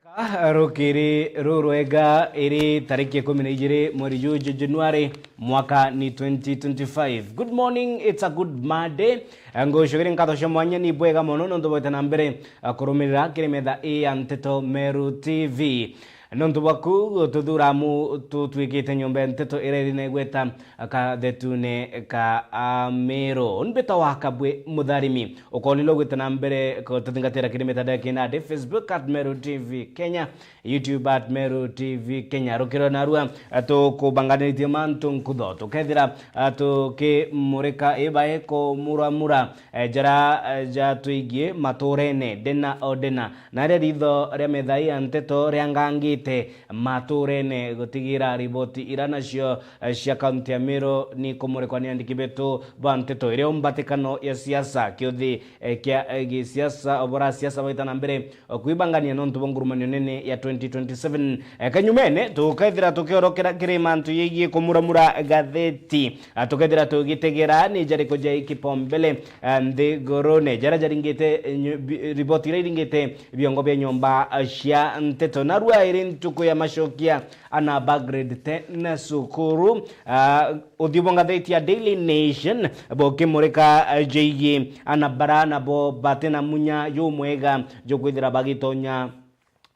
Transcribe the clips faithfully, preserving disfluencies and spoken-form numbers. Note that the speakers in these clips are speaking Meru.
Ka rukiri rurwega, iri tariki ikumi na ijiri mweri juju January, mwaka ni twenty twenty-five. Good morning, it's a good Monday. Ngucugire nkatho cia mwanya, ni bwega mono nontu bwete na mbere kurumirira kiri metha ii ya Nteto Meru T V. Nontu bwaku gututhuura amu tutwikite nyomba ya nteto iria iri na igweta kathetune ka Amiru. Uni mbitagwa Kabwe Mutharimi. Ukoonirwe gwita na mbere kututhingatira kiri mitandao ya kinandi, Facebook at Meru T V Kenya, YouTube at Meru T V Kenya. Rukiro narua, tukubanganiritie mantu nkutho, tukethira tukimurika ibae kumuramura, eh, jara, eh, jatwigie maturene, dena o dena. Naria ritho ria metha ii ya nteto riangangite maturene gutigira riboti ira nacio, eh, cia kaunti ya Meru ni kumurikwa ni andiki betu ba nteto irio mbatikano ya siasa, kiuthi, eh, kia, eh, gisiasa, obora siasa baita na mbere, eh, kwibangania nontu bwa ngurumanio nene ya twenty twenty-seven. Eh, kanyumene, tukethira tukiorokera kiri mantu yegie kumuramura gatheti, eh, tukethira tugitegera ni jariku jai kipaumbele, eh, nthigurune, jaria jaringite, eh, nyu-, bi-, riboti iria iringite biongo bia nyomba, eh, cia nteto. Narua iri ntuku ya macokia ana ba grade ten cukuru, ah, uthiu bwa ngatheti ya Daily Nation bukimurika, ah, jegie ana bara nabo bati na munya jumwega jukwithira bagitonya,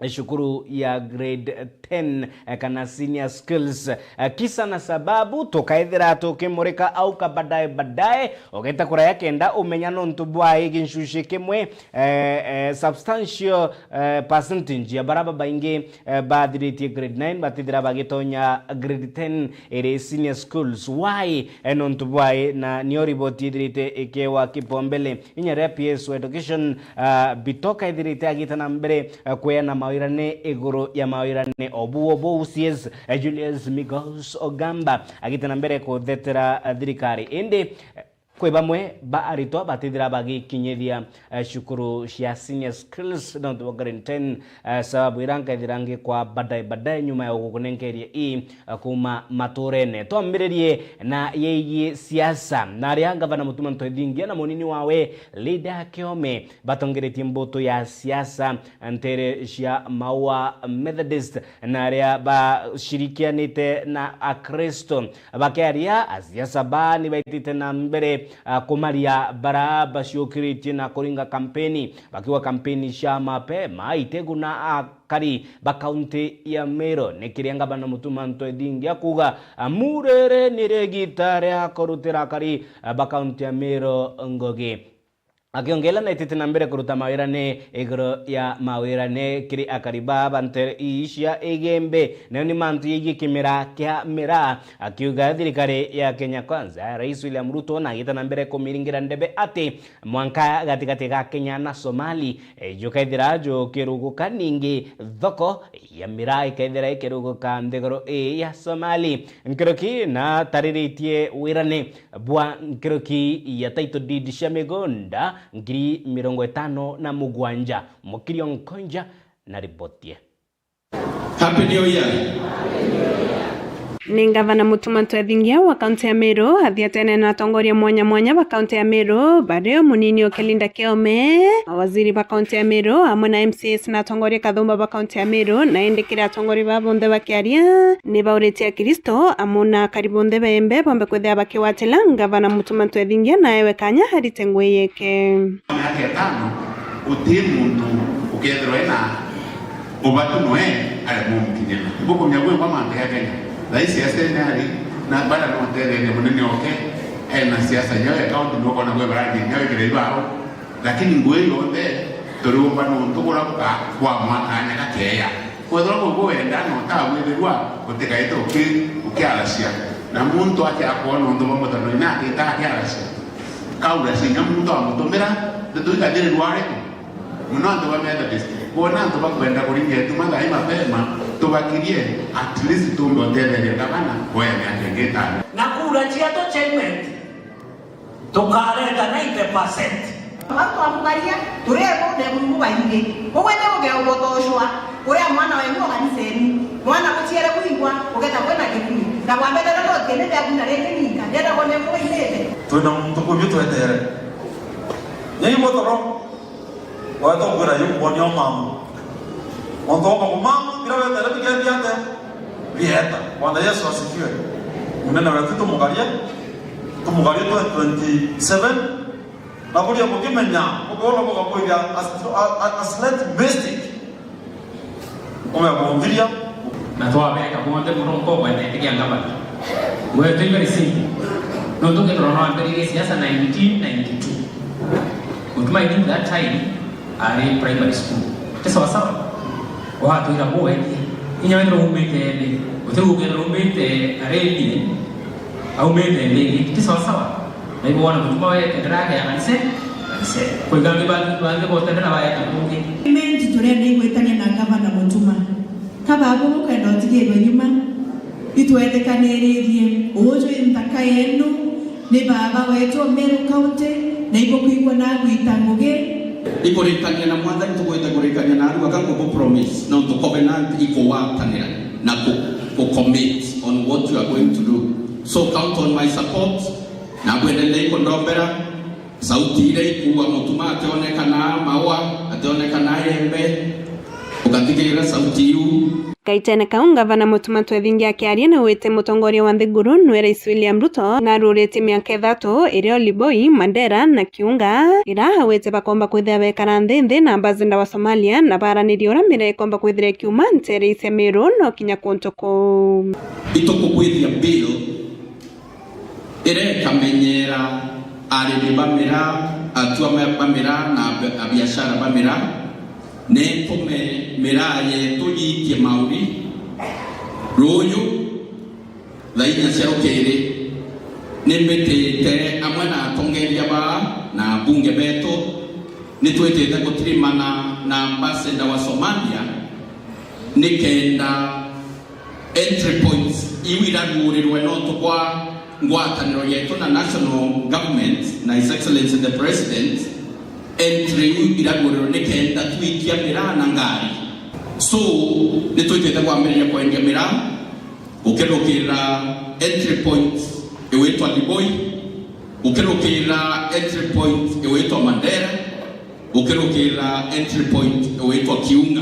eh, cukuru ya grade ten, eh, kana senior skills. Eh, kisa na sababu tukaithira tukimurika au ka baadaye baadaye, ugeta kuraya kenda umenya nontu bwai gincuci kimwe, eh, eh, substantial, eh, percentage ya bara babaingi, eh, bathiritie grade nine batithira bagitonya grade ten iri senior schools. Why? Eh, nontu bwai na nio riboti ithirite ikiewa kipaumbele. Inya ria P S O Education, ah, Bitoka ithirite agita na mbere, eh, kweana mawirane iguru ya mawirane obu obu C S, eh, Julius Migos Ogamba agita na mbere kuthetera, eh, thirikari. Indi, eh, Kwi bamwe ba aritwa batithira bagikinyithia, eh, cukuru cia senior skills nontu bwa grade ten, eh, sababu ira nkethira ngikwa baadaye baadaye nyuma ya gukunenkeria ii, eh, kuuma maturene. Twambiririe na yegie siasa. Naria ngavana Mutuma Ntwethingia na munini wawe Linda Kiome batongeretie mbutu ya siasa ntere cia Maua Methodist, na aria bacirikianite na Akristo. Bakiaria, asiasa baa ni baitite na mbere, ah, kumaria bara baciukiritie na kuringa kampeni, bakiuga kampeni cia mapema itiguna akari ba kaunti ya Meru. Ni kiria ngavana Mutuma Ntwethingia kuuga, ah, murere ni rigita ria kurutira akari, ah, ba kaunti ya Meru ngugi. Akiongeela na itite na mbere kuruta mawirane iguru ya mawirane kiri akari baa ba ntere ii cia Igembe, nayo ni mantu yegie kimera kia miraa, akiuga thirikari ya Kenya Kwanza, Rais William Ruto, na agita na mbere kumiringira ndebe ati mwanka gatigati ga Kenya na Somali, eh, jukethira jukiruguka, ningi thoko ya miraa ikethira ikiruguka nthiguru ii ya Somali. Nkuruki na tariritie wirane bwa nkuruki ya title deed cia migunda ngiri mirongo itano na mugwanja. Mukirio Nkonja na riboti ii. Happy New Year. Ni ngavana Mutuma Ntwethingia wa kaunti ya Meru athiatene na atongoria mwanya mwanya ba kaunti ya Meru, bario munini oke Linda Kiome, mawaziri ba kaunti ya Meru amwe na M C As na atongoria kathumba ba kaunti ya Meru. Na indi kiri atongoria ba bonthe bakiaria, ni bauritie Akristo amwe na akari bonthe ba Igembe bombe kwithira bakigwatira ngavana Mutuma Ntwethingia na ewe kanya arite ngugi yeke. Miaka itano, guti muntu ukethirwa ena ubatu noe aremwa umukinyira. Ibukumya bwi bwa mantu ya Kenya. Thaisi ya Senari, na bada no utetheria munene oke, ena siasa nyawe, kaunti nukona gwe barandi nyawe kira ibao. Lakini ngugi yonthe turiumba nontu kuria guka kwa mwaka anya gakeya. Kwethirwa gwe wenda na utagwithirwa, utikaite uki-, ukiaracia. Na muntu akiakwona untu bwa mutano ina akita akiaracia. Kauracia inya muntu amutumira, nituikathirirwa ariku? Muno antu ba Methodist, kwona antu bakwenda kuringa itu mathaa mapema, tubakirie, at least tumbe utetheria gavana, oya miaka ingi itano. Na kura ciatu cia imenti, tukareta ninety percent. Bau twamukaria, turebo na Murungu baingi. Koguo indi ugeogotoshwa, kuria mwana wenu o kaniseni, mwana guciere kuigwa, ugeta kwina kiburi, na bwambetera no tiene bia buna ringi ninka, ndienda kwona Murungu baingi. Twina muntu kubi twetere. Nyai mutoro, watokwira yu kuonia mamu. Ontu bwa kuguma, bira wetera bigethia ate? Bieta. Bwana Yesu asifiwe. Munene wetu tumugarie, tumugarie twenty twenty-seven. Na buria bukimenya, bukoona bukakwithia a, a, a slight mistake. Umebunthiria. Na twabeka bonthe murongo bwendete kia ngavana. Ngwete very simple. Nontu kethira no ambiririe siasa nineteen ninety-two. Utuma, I think that time, ari primary school. Ti sawa sawa? Watwira bwendie. Inya wethira umite nthi. Uti ugenda umite arendie. Aumite nthi ingi. Ti sawa sawa? Na ibo wona mutuma wete ndirageana nse, nse. Kwiga angi bangi, bangi bote ndirabaeta kungi. Imenti turenda igwitania na ngavana Mutuma. Ka babu bukenda utigirwe nyuma, itwetekaniririe. Uju i nthaka yenu, ni baba wetu o Meru County, na ibukwigua na agwita ngugi. Ikuritania na Mwathani, tugwite kurikania na aruga ka ngubu promise, nontu covenant ikugwatanira na ku, ku commit on what you are going to do. So count on my support, na bwendelei kundombera. Sauti iria ikuuga Mutuma ationekana maua, ationekana yembe, ugatigira sauti iu. Gaitene kau, ngavana Mutuma Twethingi akiaria na wite mutongoria wa nthiguru nwe Rais William Ruto naruritie miaka ithatu iria Oliboi, Mandera na Kiunga ira awite bakomba kwithira bekara nthi nthi na ambassador wa Somalia na baranirie uria mira ikomba kwithira ikiuma nteere cia Meru no kinya kuntu kuu. Itukukwithia bill iria ikamenyera arimi ba miraa, atua ma-, ba miraa na ab-, abiashara ba miraa, na itume miraa yetu yiikie mauri. Ruuju, thaa inya cia rukiri, ni mbitite amwe na atongeria baa na abunge betu, ni twitite gutirimana na ambassador wa Somalia, nikenda entry points iu iraguurirwe nontu bwa ngwataniro yetu na national government na His Excellency the President, entry iu iraguurirwe nikenda twikia miraa na ngari. So, ni twitite kwambiriria kwendia miraa, gukirukira entry point iwitwa Liboi, gukirukira entry point iwitwa Mandera, gukirukira entry point iwitwa Kiunga.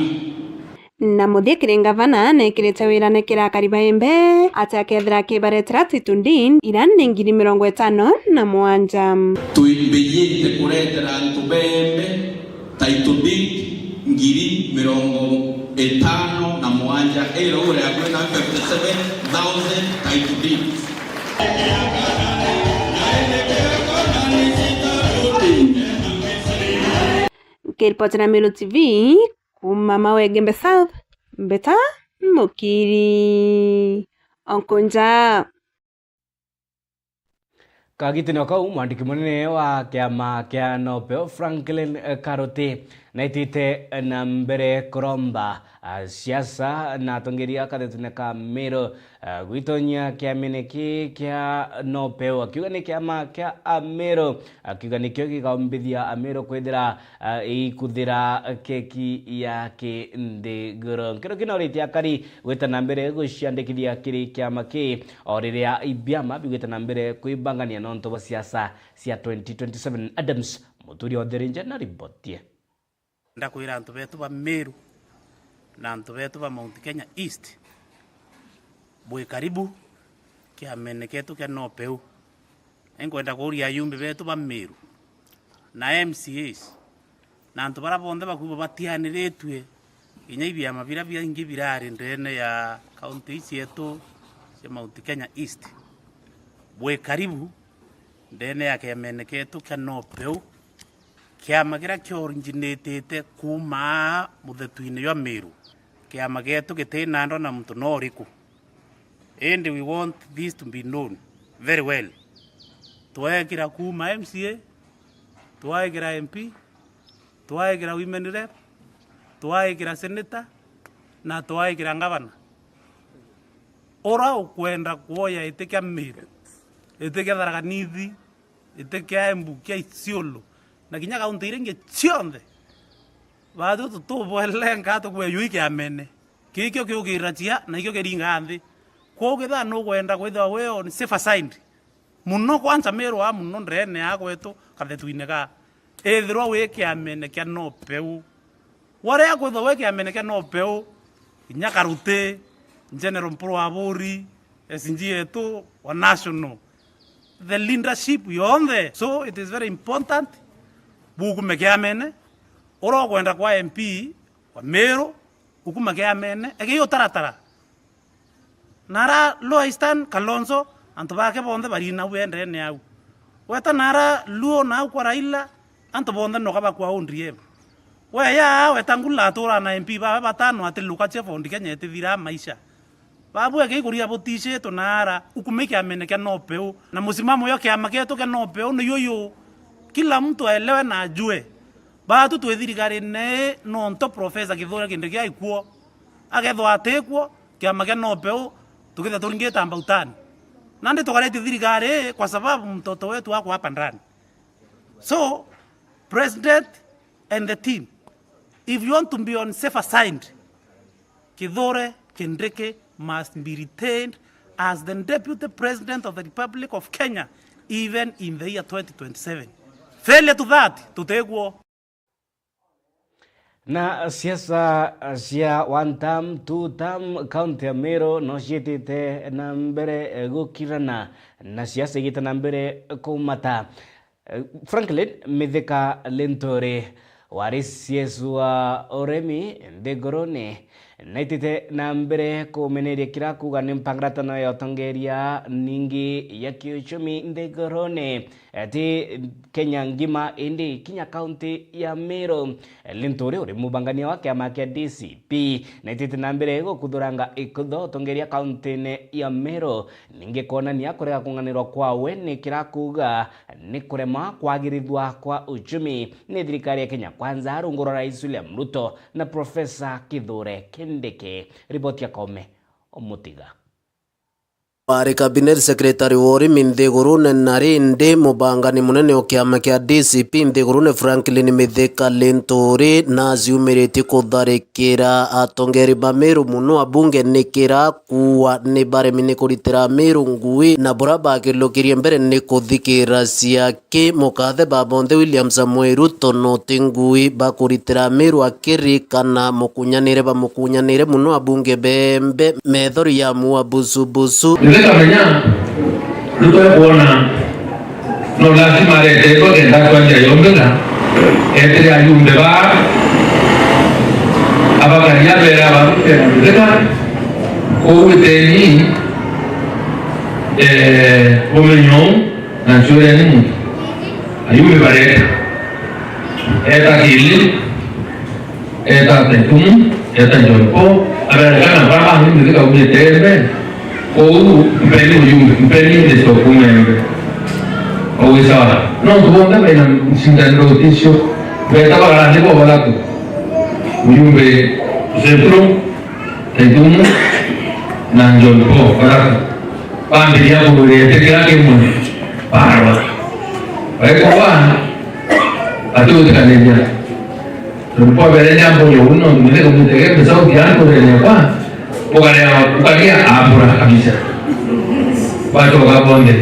Na muthia kiri ngavana neekirite wirane kiri akari ba Embe ati akethira akibaretera title deed, ira ni ngiri mirongo itano na mugwanja. Twimbiite kuretera antu ba Embe title deed ngiri mirongo itano na mugwanja, ira ure akwi na fifty seven thousand title deeds. Nkiripotera Meru T V, kuuma Mawegembe South, Mbeta Mukiri. Onkonja. Kagitene o kau, mwandiki munene wa kiama kia Nopeu, Franklin Karuti, naitite na mbere kuromba, ah, siasa na atongeria kathetune ka Meru, ah, gwitonyia kiamene ki kia Nopeu, akiuga ni kiama kia Ameru, akiuga nikio gikaumbithia Ameru kwithira ah, ikuthira keki ya kinthiguru. Nkiro kina uritie akari gwita na mbere guciandikithia kiri kiama ki, o riria ibiama bigwita na mbere kwibangania nontu bwa siasa cia twenty twenty-seven. Adams Muturi Otherinje na riboti ii. Ndakwira antu betu ba Meru na antu betu ba Mount Kenya East, bwi karibu kiamene kietu kia Nopeu. Inkwenda kuuria ayumbe betu ba Meru na M C As na antu baria bonthe bakwigua batianiritue, kinya ibiama biria bingi birari ndene ya kaunti ii cietu cia Mount Kenya East, bwi karibu ndene ya kiamene kietu kia Nopeu, kiama kiria ki originatite kuuma aa muthetwine jwa Meru. Kiama gietu giti na ndwa na muntu no uriku. Indi we want this to be known very well. Twaikira kuuma M C A, twaikira M P, twaikira women rep, twaikira senator, na twaikira ngavana. Ura ukwenda kwoya iti kia Meru, iti kia Tharaka Nithi, iti kia Embu, kia Isiolo, na kinya kaunti iria ingi cionthe, baatwi tutubwelenga tukue juu kiamene. Kikio kiukira chia, na ikio kiringaa nthi. Kwou kethira nukwenda kwithirwa wi on safer side, muno kwanza Meru aa muno ndene aa gwetu kathetwine gaa, ithirwa wi kiamene kia Nopeu. Waria kwithwa wi kiamene kia Nopeu, kinya Karuti, General Mpuru Aburi, S G yetu wa national, the leadership yonthe. So it is very important bukume kiamene, uria ukwenda kwa M P wa Meru, ukume kiamene, egei utaratara. Nara Lower Eastern, Kalonzo, antu bake bonthe bari nau endeene au. Weta nara Luo nau kwa Raila, antu bonthe noka bakwa O D M. Weya Wetangula atura na M P bawe batano ati luka cia Ford Kenya itithira maisha. Babu egei kuria butishitwe nara, ukume kiamene kia Nopeu. Na musimamo yo kiama kietu kia Nopeu ni yuyu. Kila mtu aelewe na ajue. Batu twi thirikarine nontu Professor Kithure Kindiki aikuo. Akethwa atikwo, kiama kia Nopeu tukithia turingite mbautani. Nandi tukaretie thirikari kwa sababu mtoto wetu ako hapa ndani. So, President and the team, if you want to be on safer side, Kithure Kindiki must be retained as the Deputy President of the Republic of Kenya, even in the year twenty twenty-seven. Failure to that, tutigwo. Na siasa cia one term, two term, kaunti ya Meru no ciitite na mbere gukirana, na siasa igite na mbere kumata. Franklin Mithika Linturi wari C S wa urimi nthiguruni, naitite na mbere kumeneria kira kuuga ni mpangiratano ya utongeria ningi ya kiuchumi nthiguruni. Ti Kenya ngima, indi kinya kaunti ya Meru. Linturi uri mubangania wa kiama kia D C P, naitite na mbere gukuthuranga ikutho utongeria kauntine ya Meru, ningi kwonania kurega kung'anirwa kwawe ni kira kuuga ni kurema kwagirithua kwa uchumi ni thirikari ya Kenya Kwanza rungu rwa Rais William Ruto na Professor Kithure Kindiki. Riboti ya Kome Omutiga. Wari Cabinet Secretary wa urimi nthigurune na rindi mubangani munene o kiama kia D C P nthigurune Franklin Mithika Linturi naciumiritie kutharikira atongeri ba Meru, muno abunge, ni kira kuuga ni baremi ni kuritira Meru ngui, na bura bakilukirie mbere ni kuthikira cia ki mukathe ba bonthe William Samoei Ruto no ti ngui bakuritira Meru, akirikana mukunyanire bamukunyanire muno abunge bembe methori ya mua busubusu. Nilikamenya Ruto ekwona no lazima aretetwa kenda twanjia yombeka etire ayumbe ba abakaria bera barute na mitheka kuu iteni, eh, bumenyo na ncwireni muntu. Ayumbe bareta. Eta Kili, eta Taitumu, eta John Paul, aberekana baba ni muzika ugite embe. Kou mpeni mujumbe, mpeni ndeto kuma embe. Owe sawa. No tuonga bena mshindaniro utisho. Beta barande bo baratu. Mujumbe Central, Taitumu na John Paul baraka bambiria kuguria iti kira kimwe barwa. Baikwa ati gutikaniria. John Paul abere jambo yo uno mitheko mutege mbe sauti yantu rene kwa ukaria ukaria abura kabisa. Bachoka bonthe.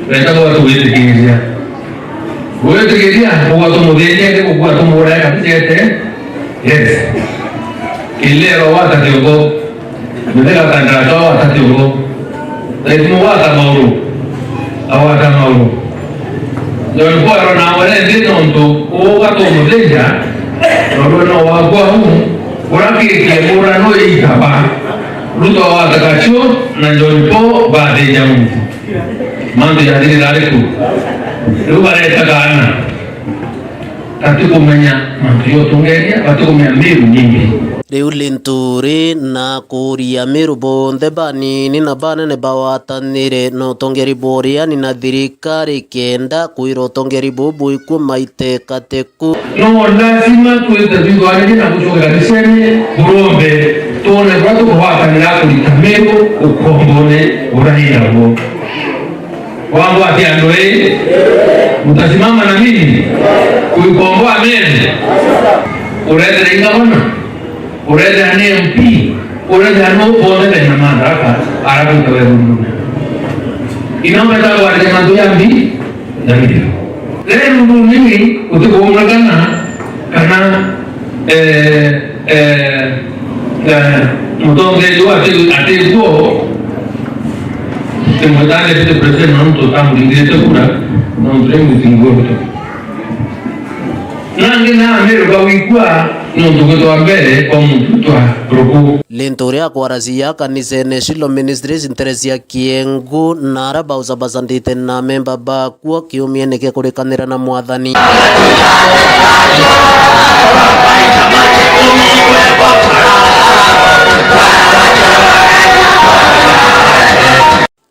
Beta kwa tuwitikiria. Gwitikiria, ugwa tumuthiria, indi gukua tumurae kabisa ete. Yes. Kilero wata kiongo. Mithika kandara twa wata kiongo. Taitumu wata mauru. Awata mauru. John Paul na wale ndi nontu, uga tumuthiria, nontu no wakwa huu, urakikie mura no itaba. Ruto wata kacio, na John Paul bathiria muntu. Mantu jathirira ariku? Riu bareta kaana. Batikumenya mantu jotungeria, batikumenya Meru nimbi. Riu Linturi na kuuria Meru bonthe banini na banene bawatanire na utongeri bwa uriani na thirikari kenda kwira utongeri bubu ikuma itekateku. No lazima twite twitwarithie na gucokera micene burombe, twone buria tukugwatanira kurita Meru ukombone uraira buo. Wangwati andu ii, mtasimama na mimi kuikomboa Meru? Urethere ingabona, urethere ni M P, urethere no bonthe bena madaraka, arakuta we rundu. Inaomba tagwarire mantu ya mbi na mbi. Leo rundu nini utikuonekana kana Eh, eh, eh, mutongeria ati-, atikuo, timwitane deputy president nontu utamurindite kura, nontu ri mutingu witu. Nangi na Amerika wikua nontu gwitwa mbere kwa muntu twa ruku. Lintu ria kwaracia kanisene Shiloh Ministries ntere cia Kiengu na ara baucabacandite na memba bakuo kiumiene kia kurikanira na Mwathani.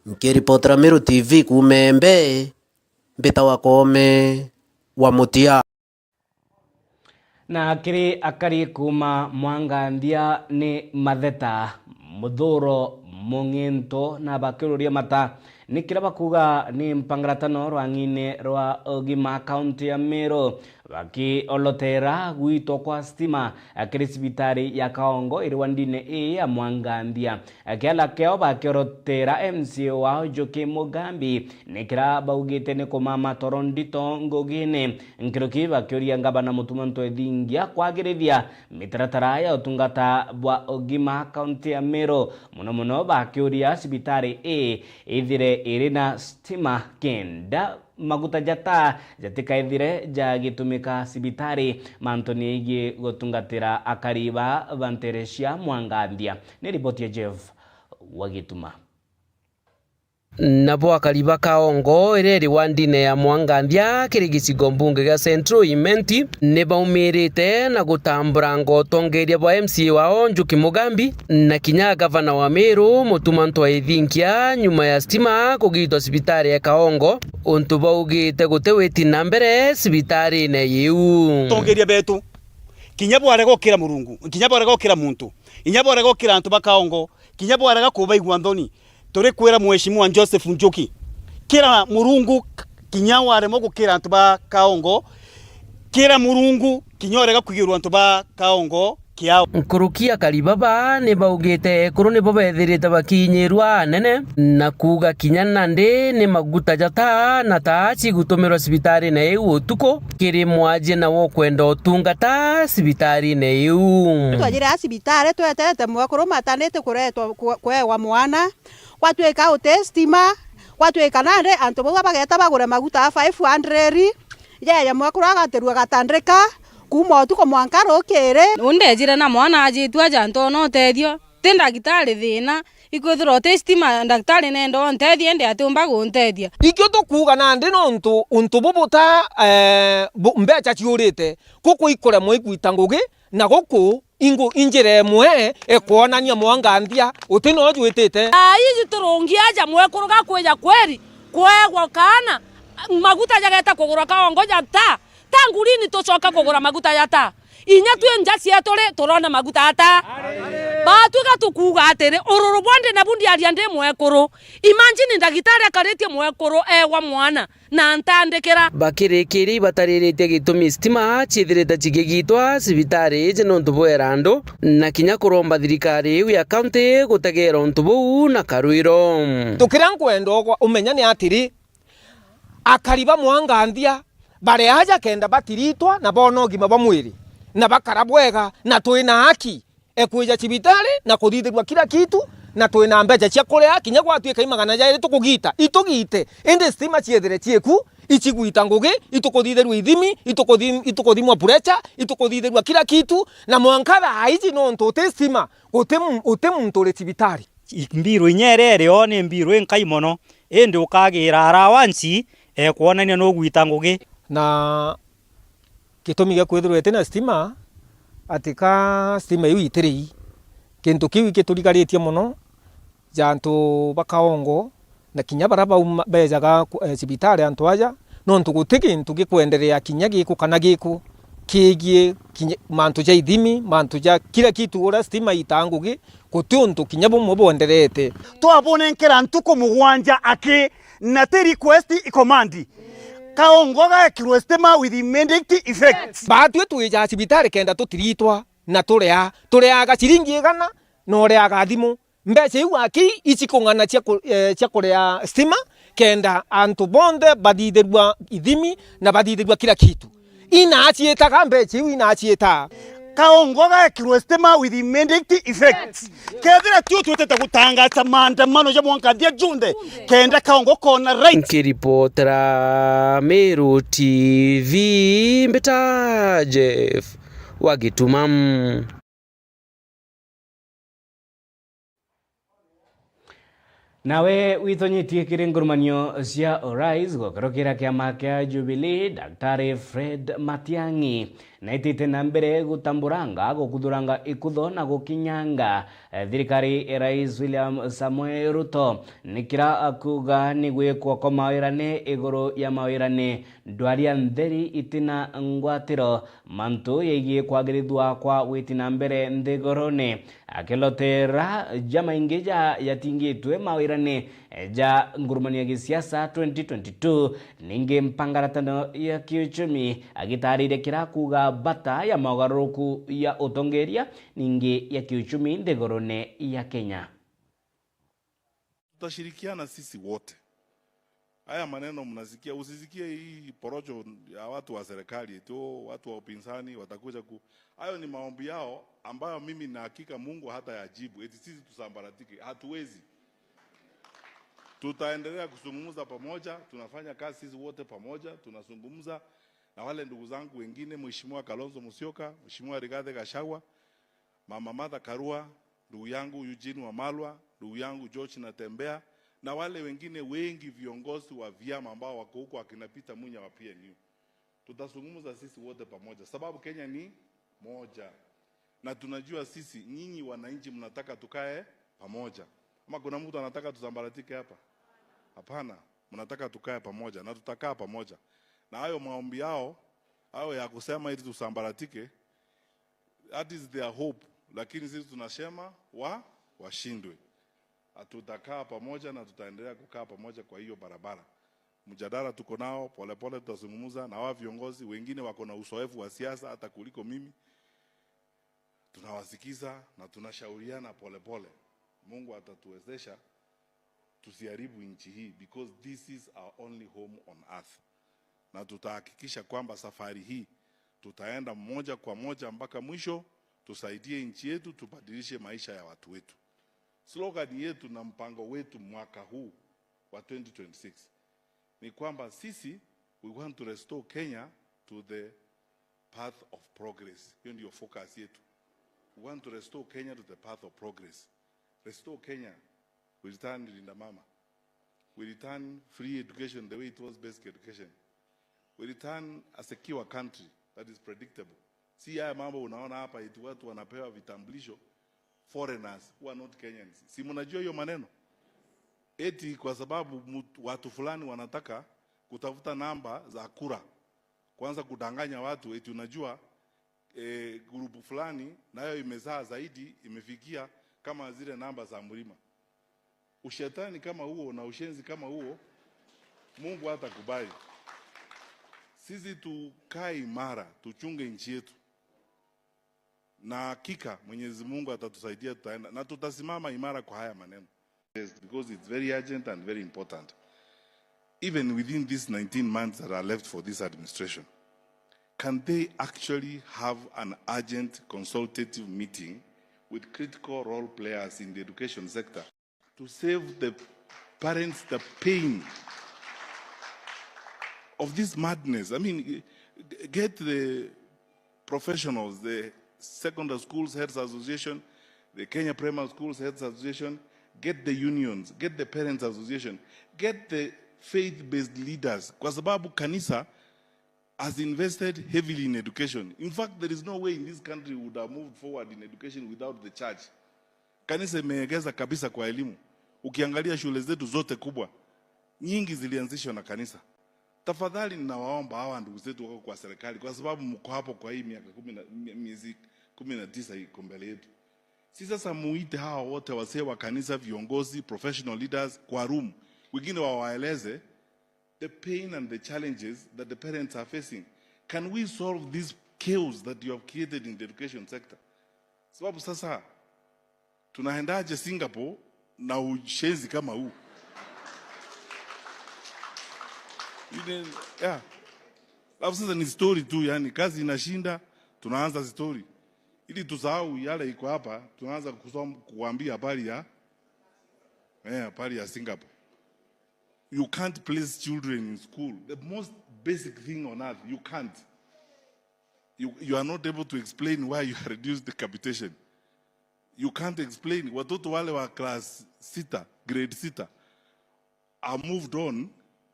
Nkiripotera Meru T V kuuma Embe, mbita wa Koome wa Mutia. Na kiri akari kuuma Mwanganthia ni matheta, muthuro, mung'into na bakiururia mata ni kiria bakuuga ni mpangaratano rwang'ine rwa ugima kaunti ya Meru, bakiolotera gwitwa kwa stima kiri cibitari ya Kaongo iri wandine ii ya Mwanganthia. Kiala kiao bakiorotera M C A wao Njuki Mugambi, ni kiria baugite ni kumama toro ndito ngugine. Nkuruki bakiuria ngavana Mutuma M'Ethingia kwagirithia mitaratara ya utungata bwa ugima kaunti ya Meru, mono mono bakiuria cibitari ii ithire iri na stima kenda maguta ja taa jatikaithire jagitumika cibitari mantuni yegii gutungatira akari ba, ba ntere cia Mwanganthia. Ni riboti ya Jeff Wagituma. Nabo akari ba Kaongo, iria iri wandine ya Mwanganthia kiri gicigo mbunge gia Central Imenti, ni baumirite na gutamburanga utongeria bwa M C A wao Njuki Mugambi na kinya gavana wa Meru Mutuma M'Ethingia nyuma ya stima kugitwa cibitari ya Kaongo, untu baugite guti witi na mbere cibitarine iu. Atongeria betu kinya bwarega ukira Murungu, kinya bwarega ukira muntu, kinya bwarega ukira antu ba Kaongo, kinya bwarega kubaigua nthoni, turikwira Mheshimiwa Joseph Njuki, kira Murungu, kinya waremwa gukira antu ba Kaongo, kira Murungu, kinya urega kwigirwa antu ba Kaongo kiao. Nkuruki akari baba ni baugite ekuru nibo bethirite bakinyirwa anene, na kuuga kinya nandi ni maguta ja taa na taa cigutumirwa cibitarine iu utuku kiri mwajie na wokwenda utungata cibitarine iu. Twajire a cibitari, twetete mwekuru matanite kuretwa kwe-, kwewa mwana, gwatwika uti stima, gwatwika nandi antu bau bageta bagure maguta a five hundred, yeye mwekuru agatirua gatandika kuuma utuku mwanka rukiri. Undejire na mwana ajitue aja ntoona utethio, ti ndagitari thina, ikwithirwa uti stima, ndagitari nenda untethie, indi atiumba guntethia. Ikio tukuuga nandi nontu untu bubu ta, eh, bu-, mbeca ciurite, kuku ikuremwa igwita ngugi, na guku ingu-, injira imwe ikwonania Mwanganthia uti no jwitite. Ai, iji turungi aja mwekuru gakwija kweri kweegwa kaana, maguta jageta kugurwa Kaongo ja taa, ta ngurini tucoka kugura maguta ja taa. Inya twi nja cietu ri, turona maguta ja taa. Batwi gatukuuga atiri, ururu bwa ndi nabu ndiaria ndi mwekuru. Imagine ndagitari akaritie mwekuru eegwa mwana. Na ntandikira. Bakirikiria ibatariritie gitumi stima ciithirite cigigitwa cibitari iji nontu bwera andu, na kinya kuromba thirikari iu ya kaunti gutegeera untu buu na karwiro. Tukiria nkwenda ugwa-, umenya ni atiri, akari ba Mwanganthia bari aja kenda batiritwa na boona ugima bwa mwiri, na bakara bwega, na twina haki ekwija cibitari na kuthithirua kila kitu, na twina mbeca cia kuria, kinya gwatuika i magana jairi tukugita, itugite, indi stima ciethire cieku, icigwita ngugi, itukuthithirua ithimi, itukuthi-, itukuthimwa pressure, itukuthithirua kila kitu, na mwanka thaa iji nontu uti stima, uti mu-, uti muntu uri cibitari. I-, mbiru inya iria iri o ni mbiru inkai mono, indi ukagira allowance, eh, kwonania nugwita ngugi. Na gitumi gia kwithirwa itina stima, ati ka stima iu itirii. Kintu kiu ikiturigaritie mono, ja antu ba Kaongo, na kinya bara bauma, bejaga ku-, eh, cibitari antu aja, nontu guti kintu gikwenderea kinya giku kana giku, kigie kinya mantu ja ithimi, mantu ja kila kitu, uria stima itaa ngugi, guti untu kinya bumwe bwenderete. Twabunenkera ntuku mugwanja aki, na ti request, i command. Kaongo gagekirwe stima with immediate effect. Batwi twija cibitari kenda tutiritwa na turia, turiaga ciringi igana na uriaga thimu. Mbeca iu aki icikung'ana cia ku-, eh, cia kuria stima, kenda antu bonthe bathithirua ithimi na bathithirua kila kitu. Inaciitaga, mbeca iu inaciitaga. Kaongo gagekirwe stima with immediate effect. Kethira tio twitite gutangaza maandamano ja mwanka nthia junthe, kenda Kaongo kona right. Nkiripotera Meru T V, mbita Jeff wa Gituma. Nawe witonyetie kiri ngurumanio cia urais gukurukira kiama kia Jubilee, Daktari Fred Matiang'i naitite na mbere gutamburanga, gukuthuranga ikutho na gukinyanga, eh, thirikari ya Rais William Samoei Ruto. Ni kira akuuga ni gwikwa kwa mawirane iguru ya mawirane, ndwaria ntheri itina ngwatiro, mantu yegii kwagirithua kwa gwiti na mbere nthigurune. Akilotera jamaingi ja yatingitwe mawirane ja ngurumania ya gisiasa twenty twenty-two, ningi mpangaratano ya kiuchumi, agitariria kira kuuga bata ya mogaruruku ya utongeria, ningi ya kiuchumi nthigurune ya Kenya. Tutashirikiana sisi wote. Haya maneno mnasikia, usisikie hii porojo ya watu wa serikali, eti, "Oh, watu wa upinzani watakuja ku-," hayo ni maombi yao ambayo mimi na hakika Mungu hata yajibu, eti sisi tusambaratike. Hatuwezi. Tutaendelea kuzungumza pamoja, tunafanya kazi sisi wote pamoja, tunazungumza na wale ndugu zangu wengine, Mheshimiwa Kalonzo Musyoka, Mheshimiwa Rigathi Gachagua, Mama Martha Karua, ndugu yangu Eugene Wamalwa, ndugu yangu George Natembeya, na wale wengine wengi viongozi wa vyama ambao wako huko, akina Peter Munya wa P N U. Tutazungumza sisi wote pamoja, sababu Kenya ni moja. Na tunajua sisi, nyinyi wananchi mnataka tukae pamoja. Ama kuna mtu anataka tusambaratike hapa? Hapana, mnataka tukae pamoja na tutakaa pamoja. Na hayo maombi yao, hayo ya kusema ili tusambaratike, that is their hope, lakini sisi tunasema wa-, washindwe. Tutakaa pamoja na tutaendelea kukaa pamoja kwa hiyo barabara. Mjadala tuko nao, polepole tutazungumza na hawa viongozi, wengine wako na uzoefu wa siasa hata kuliko mimi. Tunawasikiza na tunashauriana polepole. Mungu atatuwezesha tusiharibu nchi hii, because this is our only home on earth. Na tutahakikisha kwamba safari hii tutaenda moja kwa moja mpaka mwisho, tusaidie nchi yetu, tubadilishe maisha ya watu wetu. Slogan yetu na mpango wetu mwaka huu wa twenty twenty-six ni kwamba sisi, we want to restore Kenya to the path of progress. Hiyo ndio focus yetu. We want to restore Kenya to the path of progress. Restore Kenya. We return Linda Mama. We return free education the way it was, basic education. We return a secure country that is predictable. Si haya mambo unaona hapa eti watu wanapewa vitambulisho, foreigners who are not Kenyans. Si mnajua hiyo maneno? Eti kwa sababu mtu, watu fulani wanataka kutafuta namba za kura, kwanza kudanganya watu eti unajua, eh, grupu fulani nayo imezaa zaidi, imefikia kama zile namba za mlima. Ushetani kama huo na ushenzi kama huo, Mungu hatakubali. Sisi tukae imara, tuchunge nchi yetu. Na hakika Mwenyezi Mungu atatusaidia, tutaenda na tutasimama imara kwa haya maneno. Yes, because it's very urgent and very important. Even within these nineteen months that are left for this administration, can they actually have an urgent consultative meeting with critical role players in the education sector to save the parents the pain of this madness? I mean, g-, get the professionals, the Secondary Schools Heads Association, the Kenya Primary Schools Heads Association, get the unions, get the Parents Association, get the faith-based leaders, kwa sababu kanisa has invested heavily in education. In fact, there is no way in this country we would have moved forward in education without the church. Kanisa imeegeza kabisa kwa elimu. Ukiangalia shule zetu zote kubwa, nyingi zilianzishwa na kanisa. Tafadhali ninawaomba hawa ndugu zetu wako kwa serikali, kwa sababu mko hapo kwa hii miaka kumi na, mie-, miezi kumi na tisa iko mbele yetu. Si sasa muite hawa wote, wasee wa kanisa, viongozi, professional leaders kwa room, wengine wawaeleze the pain and the challenges that the parents are facing. Can we solve this chaos that you have created in the education sector? Sababu sasa tunaendaje Singapore na ushenzi kama huu? Ile, yeah. Alafu sasa ni story tu, yani kazi inashinda, tunaanza story. Ili tusahau yale iko hapa, tunaanza kusoma, kuambia habari ya, eh, habari ya Singapore. You can't place children in school. The most basic thing on earth, you can't. You, you are not able to explain why you have reduced the capitation. You can't explain. Watoto wale wa class sita, grade sita, are moved on.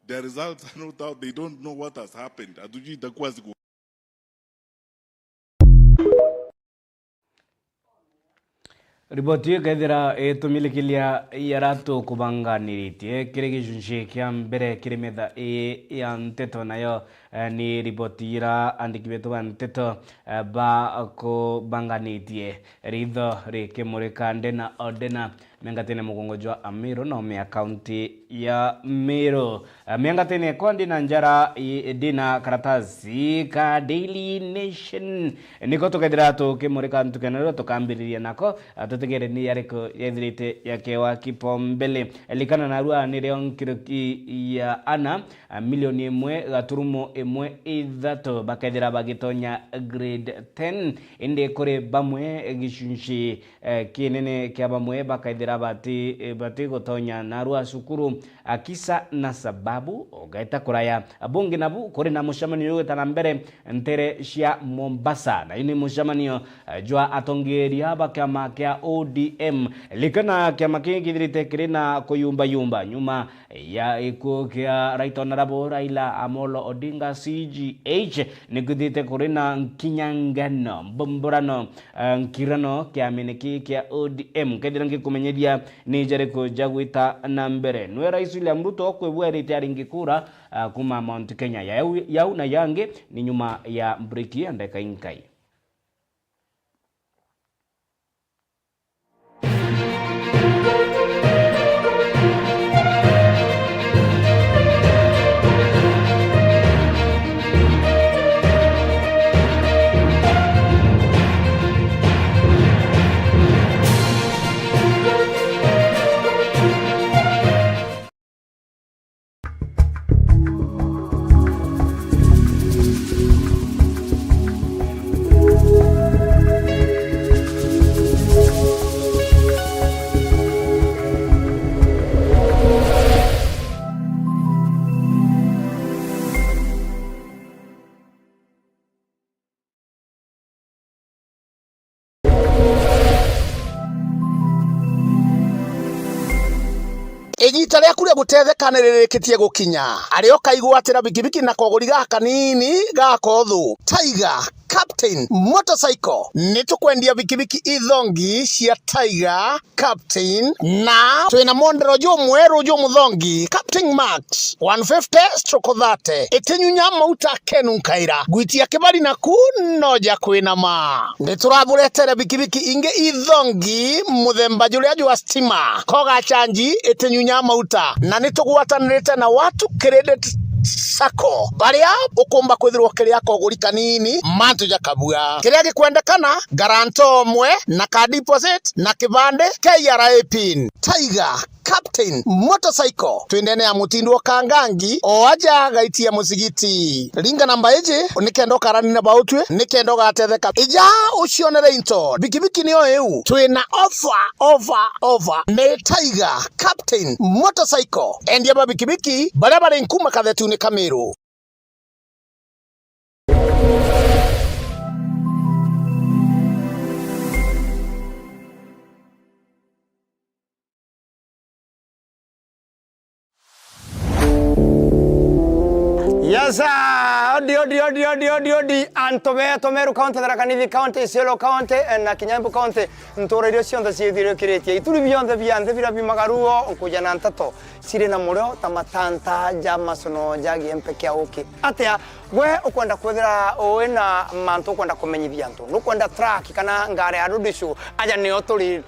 Their results are not out. They don't know what has happened. Hatujui itakuwa siku Riboti iu ikethira itumilikilia yara tukubanganiritie kiri gicunci kia mbere kiri metha ii ya nteto, nayo, eh, ni riboti ira andiki betu ba nteto, eh, bakubanganitie. Ritho rikimurika ndena o ndena miangatene mugongo jwa Amiru na ome ya kaunti ya Meru. Eh, miangatene kwa ndina njara i-, ndina karatasi ka Daily Nation. Niko tukethira tukimurika ntuku ya nario tukambiriria nako, eh, tutigere ni yariku yethirite yakewa kipaumbele. Likana narua nirio nkiruki ya ana, eh, milioni imwe gaturumo imwe ithatu bakethira bagitonya grade ten. Indi kuri bamwe gicunci eh, kinene kia bamwe bakaithira bati-, eh, batigutonya narua cukuru, akisa na sababu ugaita kuraya. Bungi nabu kuri na mucemanio ugwita na mbere ntere cia Mombasa, nayo ni mucemanio, eh, jwa atongeria ba kiama kia O D M. Likana kiama kii kithirite kiri na kuyumbayumba nyuma ya gikuo kia Right Honourable Raila Amolo Odinga C G H, nikwithite kuri na nkinyangano, mbomborano, eh, nkirano kiamene kii kia O D M. Kethira ngikumenyithia ni jariku jagwita na mbere. Nwe Rais William Ruto kwibwerite aringi kura, eh, kuma Mount Kenya. Yau, yau na yangi ni nyuma ya break ya ndeka inkai. Igiita riaku ria gutetheka ni ririkitie gukinya. Aria ukaigwatira bikibiki na koguri gakanini ga kothu. Tiger Captain Motorcycle. Ni tukwendia bikibiki ithongi cia Tiger Captain, na twina mondero jumweru jumuthongi, Captain Max one fifty stroke thirty. Itinyunya mauta kenu nkaira, gwitia kibari naku no ja kwinama. Nituraburetere bikibiki ingi ithongi muthemba juria jwa stima, koga chanji itinyunya mauta, na nitugwatanirite na Watu Credit Sacco, baria ukumba kwithirwa ukiria koguri kanini mantu jakabua. Kiria gikwendekana, guarantor umwe na ka deposit na kibande, K R A pin. Tiger Captain Motorcycle, twindene ya mutindo wa Kangangi, o aja gaitia musigiti. Ringa namba iji nikenda ukarani na bautwi, nikenda ugatetheka. Ija ucionere into, bikibiki niyo iu. Twina offer, offer, offer. Ni Tiger Captain Motorcycle. Endia ba bikibiki baria bari nkuma kathetune ka Miru. Yes, sir. Odi, odi, odi, odi, odi, odi. Antu betu Meru County, Tharaka Nithi County, Isiolo County, eh, na kinya Embu County. Ntura iria cionthe ciithirikiritie. Ituri bionthe bia nthi biria biumaga ruo, nkuja na nteto ciri na murio ta matanta ja macono ja giempe kia uki. Atia, gwe ukwenda kwithira ui na mantu ukwenda kumenyithia antu? Nukwenda truck kana ngari ya road show? Aja nio turi.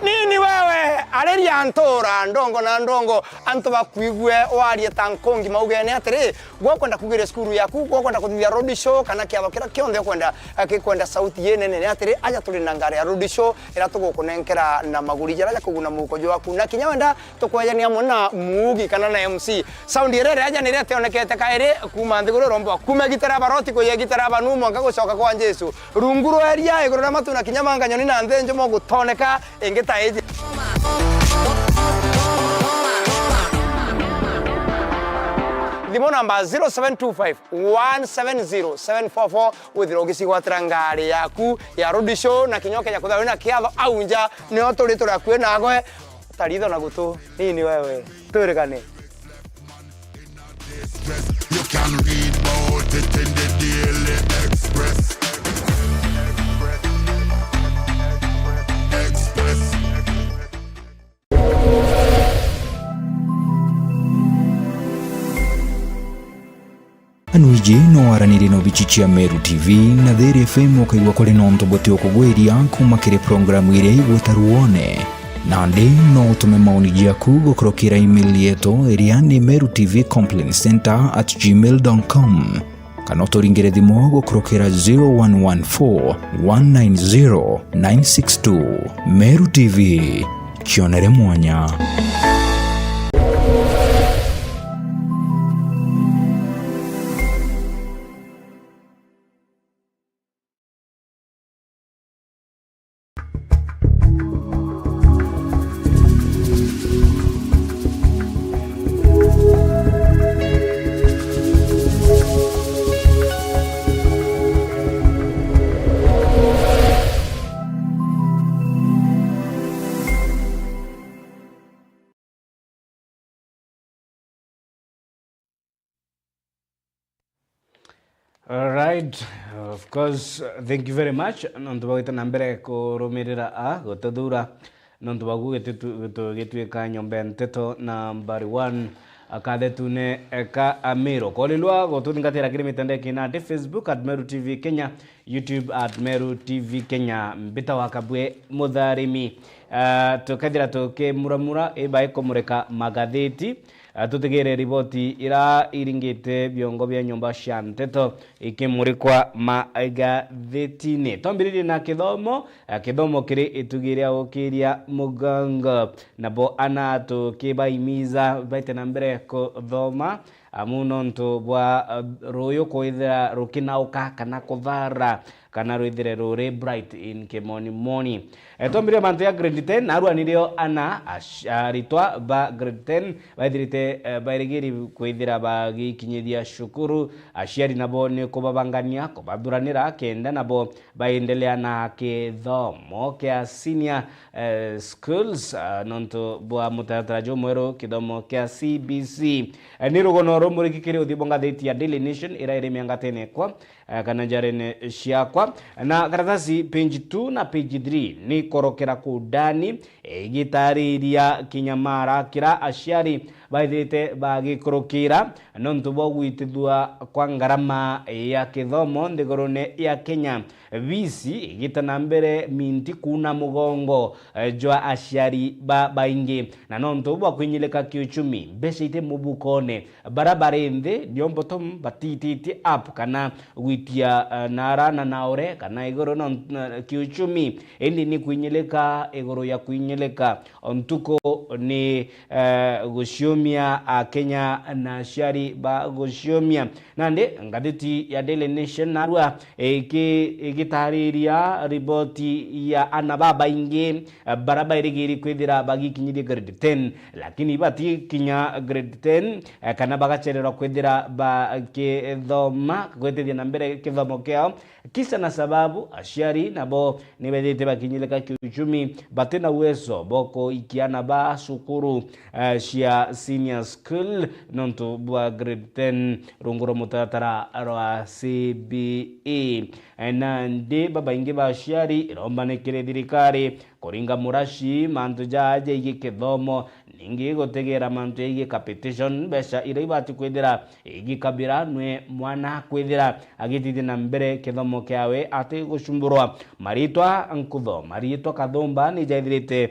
Nini Wewe, ariria ntura ndongo na ndongo, antu bakwigue warie ta nkongi maugene atiri, gwakwenda kugiria cukuru yaku, gwakwenda kuthithia road show, kana kiatho kiria kionthe ukwenda, eh, gikwenda sauti inene, ni atiri, aja turi na ngari ya road show, iria tugukunenkera na maguri jaria jakuguna muhuko jwaku. Na kinya wenda tukwejania amwe na muugi kana na M C. Sound iria iria aja niria tionekete kairi kuuma nthiguru iromba, kuuma gitara baroti kuja gitara banu mwanka gucoka kwa Jesu. Rungu rwa iria, iguru ria matu na kinya manga nyoni na nthi njumo gutoneka ingi ta iji. Thimu namba zero seven two five one seven zero seven four four, withirwe ugicigwatira ngari yaku ya road show na kinya ukenya kuthirwa wina kiatho au nja, nio turi turi akui nawe. Taritho na gutu, nini wewe, twirigane. You can read about it in the Daily Express. Express. Anu iji no waranirie na obici cia Meru T V na Thiri F M, ukaigua kuri na untu buti ukugwiria kuuma kiri programu iria igwita Ruone. Nandi no utume maoni jaku gukurukira email yetu iria ni meru T V complaint center at gmail dot com, kana uturingire thimu gukurukira zero one one four one nine zero nine six two. Meru T V, kionere mwanya. Alright, of course, thank you very much. Nontu bwa gwita na mbere kurumirira a gututhura, nontu bwaku gitutu-, gitugituika nyomba ya nteto nambari one, akathetune ka Amiro. Kolilwa gututhingatira kiri mitandao ya kinandi, Facebook at Meru T V Kenya, YouTube at Meru T V Kenya. Mbita wa Kabwe Mutharimi. Ah, tukethira tukimuramura ibai kumurika magatheti. Ah, tutigire riboti ira iringite biongo bia nyomba cia nteto ikimurikwa magathetine. Twambiririe na kithomo, ah, kithomo kiri itugi ria gukiria mugongo. Nabo ana tukibaimiza baite na mbere kuthoma, amu nontu bwa, ah, ruyu kwithira rukinauka kana kuthara, kana rwithire ruri bright in kimonimoni. E, twambirie mantu ya grade ten, narua nirio ana ash-, aritwa ba grade ten baithirite, e, bairigiri kwithira bagikinyithia cukuru. Aciari nabo ni kubabangania, kubathuranira kenda nabo baendelea na kithomo kia senior, e, schools, a, nontu bwa mutaratara jumweru kithomo kia C B C. E, ni rugono rumuriki kiri uthii bwa ngatheti ya Daily Nation ira iri miangatene kwa, eh, kana njarene ciakwa. Na karatasi page two na page three ni korokera ku ndani, eh, igitariria kinyamara kira aciari baithirite bagikurukira nontu bwa gwitithua kwa ngarama ya kithomo nthigurune ya Kenya. Visi igita na mbere minti kuuna mugongo, eh, jwa aciari ba baingi. Na nontu bwa kwinyilika kiuchumi, mbeca iti mubukone, bara bari nthi, nio mbotom batititie up kana gwitia, eh, nara na naure kana iguru no, na kiuchumi, indi ni kwinyilika iguru ya kwinyilika. O ntuku ni, eh, guciumia Akenya na aciari ba guciumia. Nandi ngathiti ya Daily Nation narua iki-, igitariria riboti ya ana babaingi, eh, bara bairigiri kwithira bagikinyithia grade ten, lakini batikinya grade ten, eh, kana bagachererwa kwithira bakithoma, gwitithia na mbere kithomo kiao. Kisa na sababu, aciari nabo nibethite bakinyilika kiuchumi, bati na uwezo bwa kuikia ana ba cukuru, eh, cia senior school nontu bwa grade ten rungu rwa mutaratara rwa C B E. Eh, nandi babaingi ba aciari iromba ni kiri thirikari kuringa muraci mantu jaa jegie kithomo, ningi gutegera mantu jegie capitation, mbeca iria ibati kwithira igikabira nwe mwana kwithira agitithia na mbere kithomo kiawe ati gucumburwa. Maritwa nkutho, maritwa kathumba ni jaithirite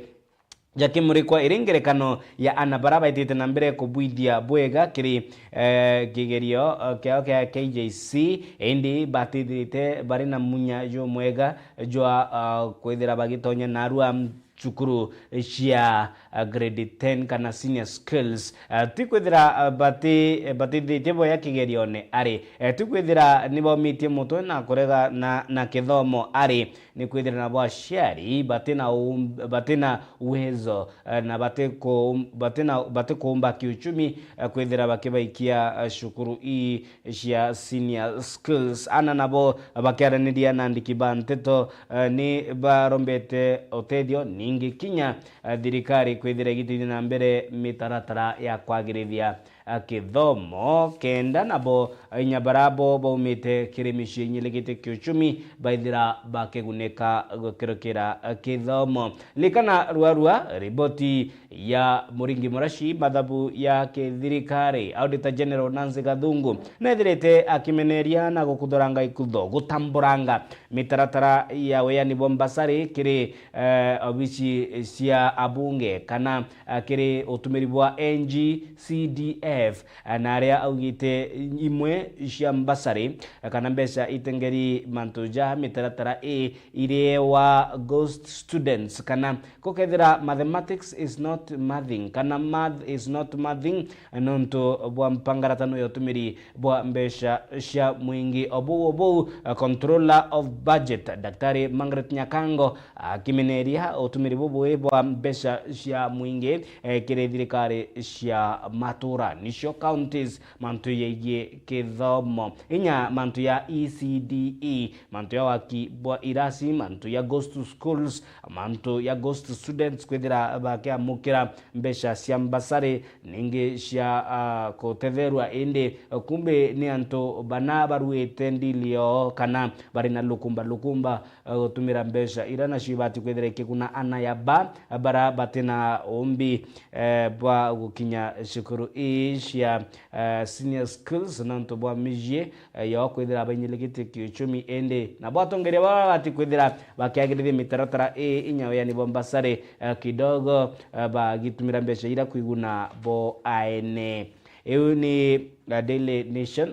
ja Kimurikwa iri ngerekano ya ana bara baitite na mbere kubwithia bwega kiri, eh, kigerio, eh, kiao kia K J C, indi batithirite bari na munya jumwega jwa, ah, kwithira bagitonya narua cukuru cia, ah, grade ten kana senior skills. Ah, ti kwithira, ah, bati-, batithitie boya kigerione ari, eh, ti kwithira ni baumitie mutwe na kurega na, na kithomo ari, ni kwithira nabo aciari batina um-, batina uwezo, eh, na batiku-, batina, batikuumba kiuchumi, eh, kwithira bakibaikia, eh, cukuru ii cia senior skills. Ana nabo bakiaraniria na andiki ba nteto, eh, ni barombete utethio, ningi kinya, eh, thirikari kwithira igitithia na mbere mitaratara ya kwagirithia, eh, kithomo, kenda nabo, eh, inya barabo baumite kiri micii inyiligite kiuchumi baithira bakigunika gukirukira, eh, kithomo. Likana ruarua riboti ya Muringi Murashi, mathabu ya kithirikari, Auditor General Nancy Gathungu, nethirite akimeneria na gukuthuranga ikutho, gutamburanga mitaratara ya weani bwa mbasari kiri, eh, obici cia abunge kana, eh, kiri utumiri bwa N G C D F, eh, na aria augite imwe cia mbasari, eh, kana mbeca itengeri mantu ja mitaratara ii iriewa ghost students, kana gukethira mathematics is not mathing, kana math is not mathing, nontu bwa mpangaratano ya utumiri bwa mbeca cia mwingi. O bou o bou, eh, Controller of Budget, Daktari Margaret Nyakango, akimeneria utumiri bubui bwa mbeca cia mwingi, eh, kiri thirikari cia matura, nicio counties, mantu yegii kithomo, inya mantu ya E C D E, mantu ya waki bwa irasi, mantu ya ghost schools, mantu ya ghost students kwithira bakiamukira mbeca cia mbasari, ningi cia, ah, kutetherua, indi kumbi ni antu bana baruite ndili yoo kana bari na lukumba lukumba, eh, gutumira mbeca ira nacio ibati kwithira ikiguna ana ya ba, bara batina umbi, eh, bwa gukinya cukuru ii cia, eh, senior skills nontu bwa mijie, eh, yao kwithira bainyiligitie kiuchumi, indi nabo atongeria baba bati kwithira bakiagirithia mitaratara ii inya weani bwa mbasari, eh, kidogo, eh, bagitumira mbeca ira kwiguna bo aene. Iu ni, eh, Daily Nation.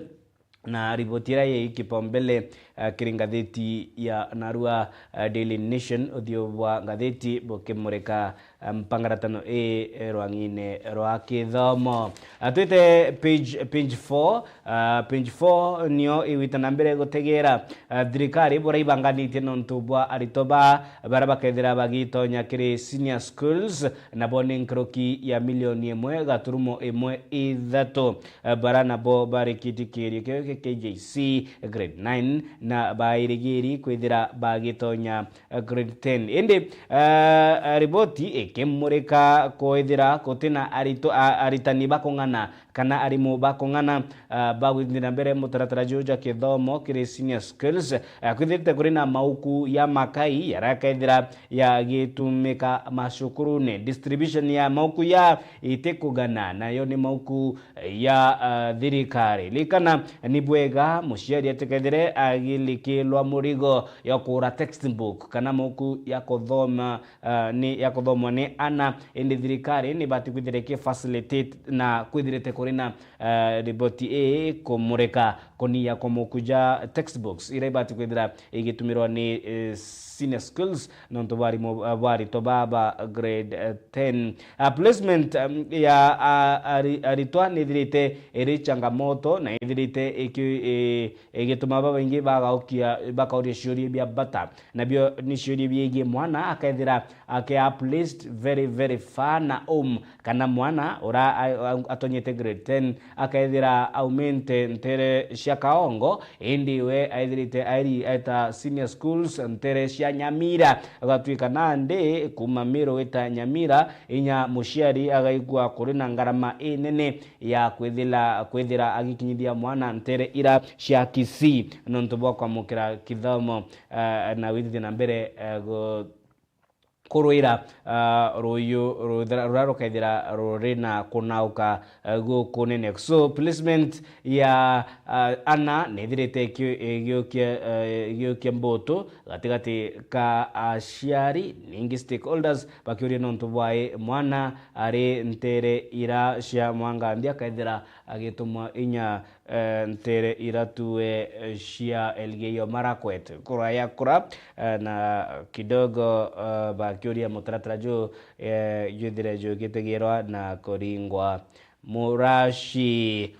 Na riboti iria yei kipaumbele, eh, kiri ngatheti ya narua, eh, Daily Nation, uthiu bwa ngatheti bukimurika, eh, mpangaratano ii, eh, rwang'ine rwa kithomo. Ah, twite page, page four, ah, page four nio igwita na mbere gutegera, ah, thirikari buria ibanganitie nontu bwa aritwa ba, baria bakethira bagitonya kiri senior schools, nabo ni nkuruki ya milioni imwe gaturumo imwe ithatu. Eh, bara nabo barikitie kigerio kiao kia K J C grade nine na bairigiri kwithira bagitonya, eh, grade ten. Indi, eh, eh, riboti ikimurika kwithira gutina arito-, a-, aritani bakung'ana kana arimu bakung'ana, eh, bagwithira mbere mutaratara juu ja kithomo kiri senior skills, eh, kwithirite kuri na mauku ya makai yaria kethira yagitumika macukurune. Distribution ya mauku ya itikugana, nayo ni mauku ya, ah, thirikari. Likana ni bwega muciari atikethire agilikilwa murigo ya kugura textbook kana mauku ya kuthoma, ah, ni ya kuthomwa ni ana, indi thirikari ni bati kwithira iki facilitate na kwithirite kuri na, ah, riboti ii kumurika kunia kwa mauku ja textbooks iria ibati kwithira igitumirwa ni, eh, senior skills nontu bwa arimu, eh, bwa aritwa ba, ba grade, eh, ten. Ah, placement, um, ya, ah, ari-, aritwa ni ithirite iri changamoto na ithirite iki-, i-, igituma babaingi bagaukia, bakauria ciuria bia bata. Nabio ni ciuria biegii mwana akethira ake placed very, very far na home, kana mwana ura a-, a-, atonyete grade ten akethira auminte ntere cia Kaongo, indi we aithirite airi aita senior schools ntere cia Nyamira, agatwika nandi kuma Meru wita Nyamira, inya muciari agaigua kuri na ngarama inene ya kwithila-, kwithira agikinyithia mwana ntere ira cia Kisii nontu bwa kwamukira kithomo, eh, na gwithithia na mbere, eh, gu-, kurwira, ah, ruyu ruthira-, ruria rukethira ruri na kunauka, ah, gukunene. So, placement ya, ah, ana nithirite iki-, igiukia, eh, igiukia mbutu gatigati ka aciari, ningi stakeholders bakiuria nontu bwai mwana ari ntere ira cia mwanganthi akethira agitumwa inya, eh, ntere ira tuwe, eh, cia Elgeyo Marakwet. Kura ya kura, eh, na kidogo, eh, bakiuria mutaratara ju, eh, jwithire jugitegirwa na kuringwa muraci.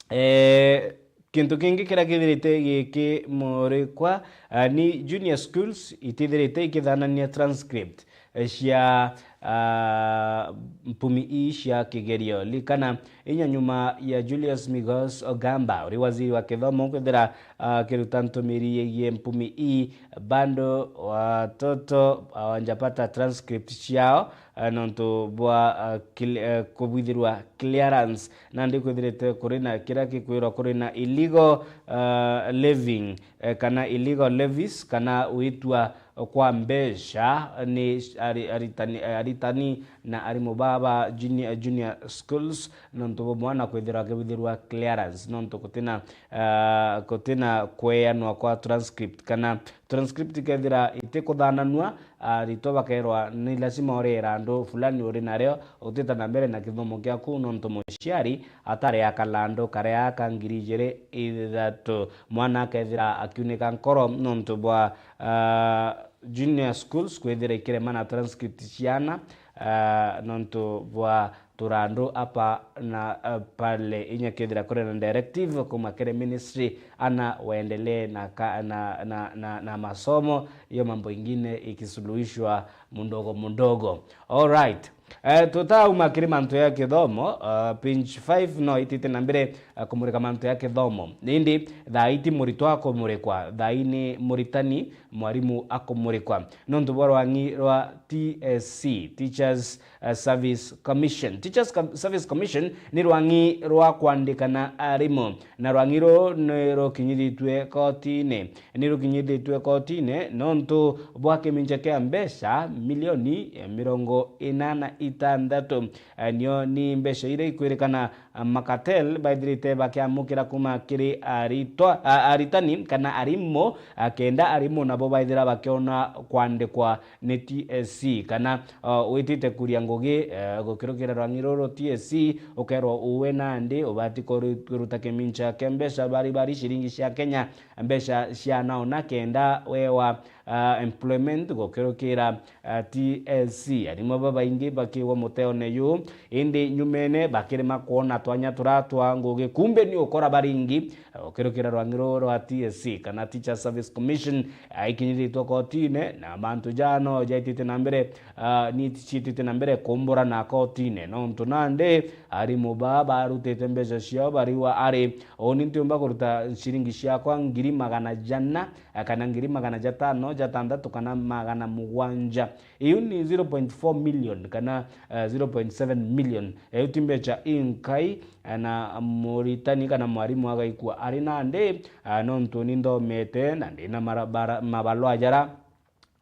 Eh, kintu kingi kiria kithirite gikimurikwa, ah, ni junior schools itithirite ikithanania transcript, eh, cia, ah, mpumi ii cia kigerio. Likana, inya nyuma ya Julius Migos Ogamba, uri waziri wa kithomo, kwithira, ah, akiruta ntumiri yegie mpumi ii, bado watoto hawajapata transcript ciao, eh, nontu bwa, eh, cl-, eh, kubwithirwa clearance. Nandi kwithirite kuri na kiria gikwirwa kuri na illegal, eh, levying, eh, kana illegal levies, kana witua kwa mbeca ni ari-, aritani, eh, aritani na arimu ba, ba junior, junior schools, nontu bumwe na kwithirwa akibwithirwa clearance, nontu gutina, eh, gutina kweanwa kwa transcript, kana transcript ikethira itikuthananua, aritwa bakerwa ni lazima urire irandu fulani uri nario, utita na mbere na kithomo kiaku, nontu muciari atari akala andu karia aka ngiri ijiri ithatu. Mwana akethira akiunika nkoro nontu bwa, ah, junior schools kwithira ikirema na transcript ciana, ah, nontu bwa turandu hapa na, eh, pale. Inya kethira kuri na directive kuma kiri ministry, ana waendelee na, ka, na, na, na, na masomo, hiyo mambo ingine ikisuluhishwa mdogo mdogo. All right. Eh, tutauma kiri mantu ya kithomo, eh, page five no itite na mbere, eh, kumurika mantu ya kithomo. Nindi thaa iti muritwa akumurikwa, thaa ii ni muritani, mwarimu akumurikwa. Nontu bwa rwang'i rwa T S C, Teachers, eh, Service Commission. Teachers Com-, Service Commission ni rwang'i rwa kwandikana arimu, na rwang'i ruu ni rukinyithitue kotini. Ni rukinyithitue kotini nontu bwa kiminja kia mbeca milioni mirongo ina na itantatu. Eh, nio ni mbeca iria ikwirikana, ah, makartel baithirite bakiamukira kuma kiri aritwa, ah, aritani kana arimu, ah, kenda arimu nabo baithira bakiona kwandikwa ni T S C, kana, ah, witite kuria ngugi, eh, gukirukira rwang'i ruru T S C, ukerwa uwe nandi ubati kuru-, kuruta kimincha kia mbeca bari bari ciringi cia Kenya, mbeca cia naona kenda wewa, ah, employment gukirukira, ah, T S C. Arimwe babaingi bakiigwa muteone yu, indi nyumene bakirema kwona twanya turatwa ngugi, kumbe ni ukora baringi, eh, gukirukira rwang'i ruru rwa T S C kana Teacher Service Commission, ah, ikinyithitwe kotine, na mantu jano jaitite na mbere, ah, ni ciitite na mbere kumbura na kotine, nontu nandi arimu baa barutite mbeca ciao bariwa ari, uni ntiumba kuruta ciringi ciakwa ngiri magana jana, eh, kana ngiri magana jatano, jatantatu kana magana mugwanja. Iu ni zero point four million kana, eh, zero point seven million. Iu ti mbeca inkai, eh, na muritani kana mwarimu agaikua ari nandi, eh, nontu ni nthomete na ndina mara-, bara-, mabalwa jara,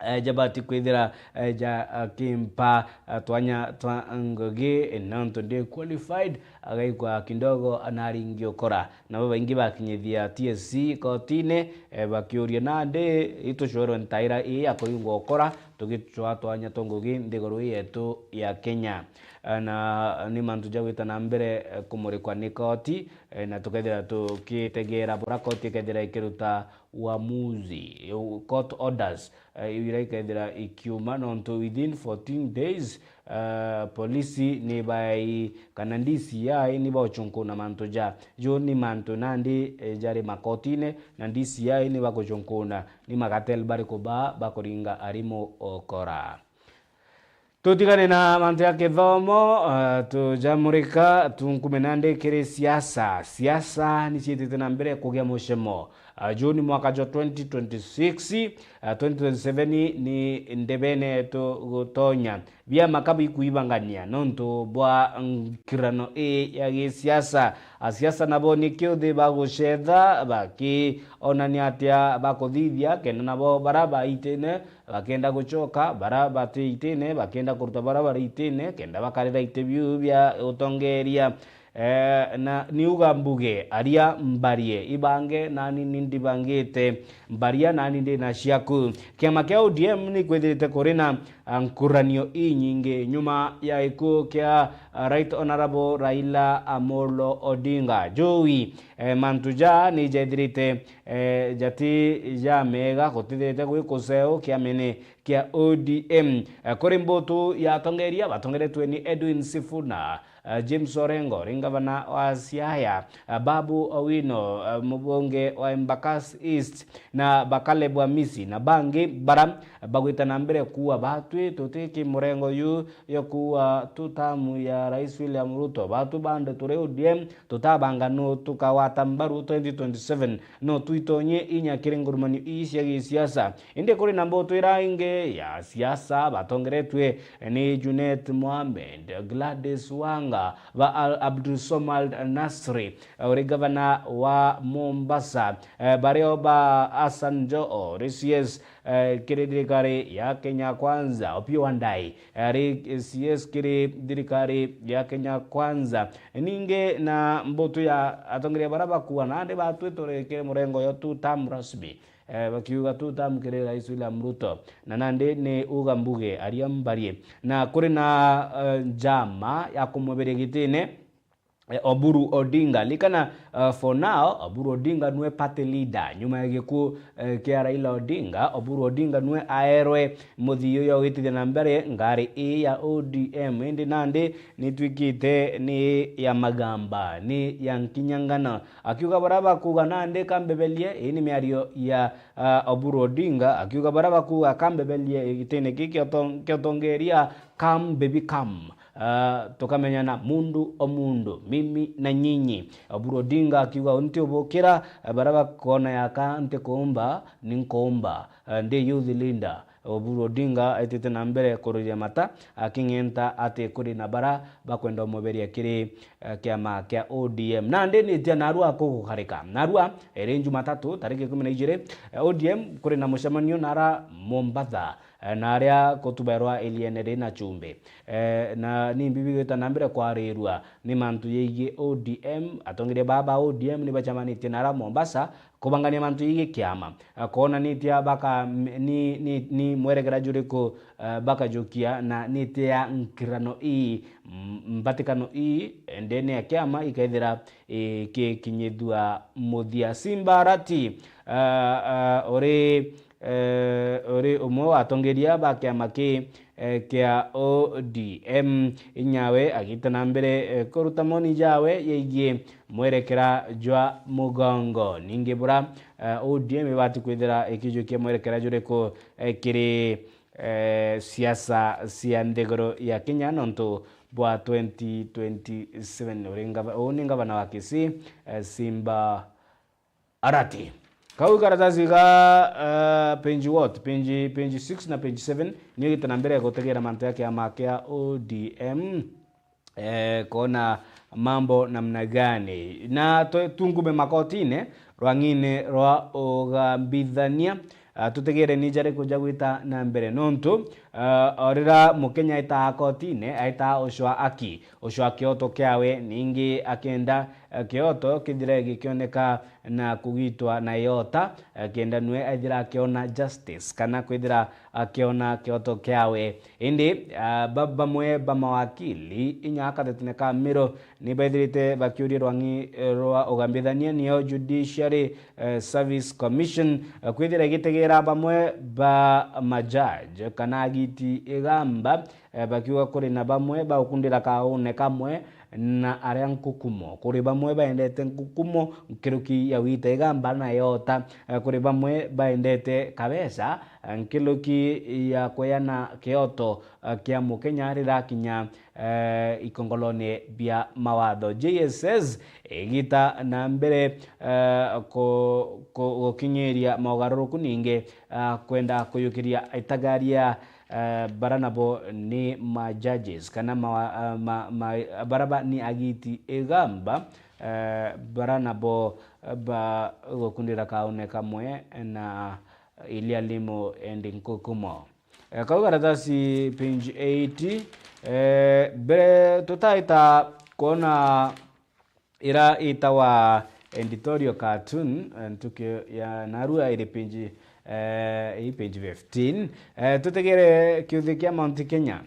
eh, jabati kwithira, eh, ja, eh, kimpa, eh, twanya twa ngugi, eh, nontu ndi qualified, agaikwa kidogo na aringi ukora. Na babaingi bakinyithia T S C kotine, eh, bakiuria nandi itucwerwe ntaira ii ya kuringwa ukora, tugicwa twanya twa ngugi nthiguru ii yetu ya Kenya. Eh, na ni mantu jagwita na mbere, eh, kumurikwa ni koti, eh, na tukethira tukitegera bura koti ikethira ikiruta uamuzi, eh, court orders, eh, iria ikethira ikiuma, nontu within fourteen days, eh, polisi ni bai, kana D C I ni bauchunkuna mantu ja. Ju ni mantu nandi, eh, jari makotine, na D C I ni bakuchunkuna ni makartel bariku baa bakuringa arimu ukora. Tutigane na mantu ya kithomo, ah, tujamurika tunkume nandi kiri siasa. Siasa ni ciitite na mbere kugia mucemo. Ah, June mwaka jwa twenty twenty-six, ah, twenty twenty-seven ni ndebene yetu gutonya. Biama ka bikuibangania nontu bwa nkirano ii ya gisiasa. Asiasa nabo ni kiuthi bagucetha bakionania atia bakuthithia kenda nabo bara baitine bakenda gucoka, bara bati itine bakenda kuruta bara bari itine kenda bakarira iti biu bia utongeria. Eh, na niuga mbuge, aria mbarie, ibange nani ni ndibangite, mbaria nani ndi na ciaku. Kiama kia O D M ni kwithirite kuri na, ah, nkuranio inyingi nyuma ya gikuo kia, ah, Right Honourable Raila Amolo Odinga. Jui, eh, mantu ja ni jethirite, eh, jati ja mega, gutithirite gwi kuseu kiamene kia O D M. Eh, kuri mbutu ya atongeria batongeretwe ni Edwin Sifuna, eh, James Orengo uri ngavana wa Siaya, eh, Babu Owino, eh, mubunge wa Embakasi East, na Bakale Bwamisi na bangi bara bagwita na mbere kuuga batwi tuti ki murengo yu yo kuuga tu tamu ya Rais William Ruto. Batwi bande turi O D M tutabanga nu tukawata mbaru twenty twenty-seven, no twitonye inya kiri ngurumanio ii cia gisiasa. Indi kuri na mbutu iria ingi ya siasa batongeretwe ni Junet Mohamed, Gladys Wanga, ba Al-, Abdul Somad Nasri, eh, uri gavana wa Mombasa, eh, bario ba Hassan Joho, uri C S, eh, kiri thirikari ya Kenya Kwanza, Opiyo Wandayi, eh, ari C S kiri thirikari ya Kenya Kwanza. Ningi na mbutu ya atongeria bara bakua nandi batwi turi kiri murengo yo tu tamu rasmi. Eh, bakiuga tu tamu kiri Rais William Ruto. Na nandi ni uga mbuge, aria mbarie. Na kuri na, eh, njama ya kumuberia gitine, eh, Oburu Odinga. Likana, eh, for now, Oburu Odinga nwe party leader. Nyuma ya gikuo, eh, kia Raila Odinga, Oburu Odinga nwe aerwe muthiu yo gwitithia na mbere ngari ii ya O D M. Indi nandi ni twikite ni ya magamba, ni ya nkinyangano. Akiuga bara bakuuga nandi kambebelie, ii ni miario ya, ah, Oburu Odinga, akiuga bara bakuuga kambebelie gitine ki kioto-, kiotongeria, come baby come. Ah, tukamenyana mundu o mundu, mimi na nyinyi. Oburu Odinga akiuga unti ubukira, eh, bara bakona yaka nti kuumba, ni nkuumba, eh, ndi youth leader. Oburu Odinga aitite na mbere kuriria mata, aking'enta ati kuri na bara bakwenda umuberia kiri, eh, kiama kia O D M. Nandi nitia narua kugukarika. Narua iri Jumatatu, tariki ikumi na ijiri, eh, O D M kuri na mucemanio nara Mombasa, eh, na aria kutuberwa iriene ri na chumbi. Eh, na ni mbibi gwita na mbere kwarirua ni mantu yegii O D M. Atongeria baa ba O D M ni bacemanitie nara Mombasa, kubangania mantu yegii kiama, eh, kwona nitia baka, m-, ni, ni, ni mwerekera juriku, eh, bakajukia, na nitia nkirano ii, m-, mbatikano ii, ndene ya kiama ikaithira ikikinyithua muthia. Simba Arati, eh, eh, uri, eh, uri umwe wa atongeria ba kiama ki, eh, kia O D M, inyawe agita na mbere, eh, kuruta moni jawe yegii mwerekera jwa mugongo. Ningi bura, eh, O D M ibati kwithira ikijukia mwerekera juriku, eh, kiri, eh, siasa cia nthiguru ya Kenya nontu bwa twenty twenty-seven. Uri ngava-, uu ni ngavana wa Kisii, eh, Simba Arati. Kau karatasi ga, eh, page what? Page, page six na page seven, nio gita na mbere gutegera mantu ya kiama kia O D M. Eh, kona mambo namna gani. Na twe-, tungume makotine, rwang'ine rwa ugambithania, ah, tutegere ni jariku jagwita na mbere. Nontu, ah, o rira Mukenya aitaa kotine, aitaa ucwa aki, ucwa kioto kiawe, ningi akenda, eh, kioto kithire gikioneka na kugitwa na iota, eh, kenda nwe aithira akiona justice kana kwithira akiona kioto kiawe. Indi, ah, ba-, bamwe ba mawakili inya akathetine ka Miru ni baithirite bakiuria rwang'i, eh, rwa ugambithania, nio Judiciary, eh, Service Commission, eh, kwithira igitegera bamwe ba majaji kana agiti igamba, eh, bakiuga kuri na bamwe bagukundira kaune kamwe na aria nkukumo. Kuri bamwe baendete nkukumo nkiruki ya gwita igamba na iota. Eh, kuri bamwe baendete kabeca, eh, nkiruki ya kweana kioto, eh, kia Mukenya rirakinya, eh, ikongolone bia mawatho. J S S igita na mbere, eh, ku-, ku-, gukinyiria maugaruruku ningi, eh, kwenda kuyukiria itagaria eh, bara nabo ni ma judges, kana ma, eh, ma, ma, bara ba ni agiti igamba, eh, bara nabo, eh, bagukundira kaune kamwe na Ilia Limo and Nkukumo. Eh, kau karatasi page eight, eh, mbere tutaita kwona ira itawa editorial cartoon, eh, ntuki ya narua iri page, eh, ii page fifteen. Eh, tutegere kiuthi kia Mount Kenya.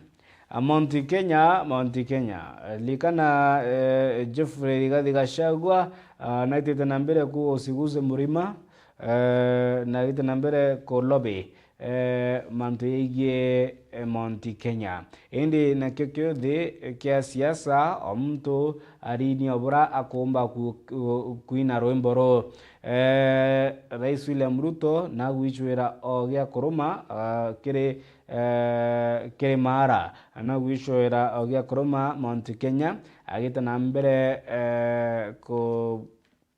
Ah, Mount Kenya, Mount Kenya. Eh, likana, eh, Geoffrey Rigathi Gachagua, ah, naitite na mbere ku usiguze murima, eh, naitite na mbere ku lobby, eh, mantu yaigie, eh, Mount Kenya. Indi nakio kiuthi kia siasa, o muntu arini o bura akumba ku-, ku-, kuina rwimbo ruu. Eh, Rais William Ruto nagwicwira o gia kuruma, ah, kiri, eh, kiri Maara, nagwicwira o gia kuruma Mount Kenya, agita na mbere, eh, ku-,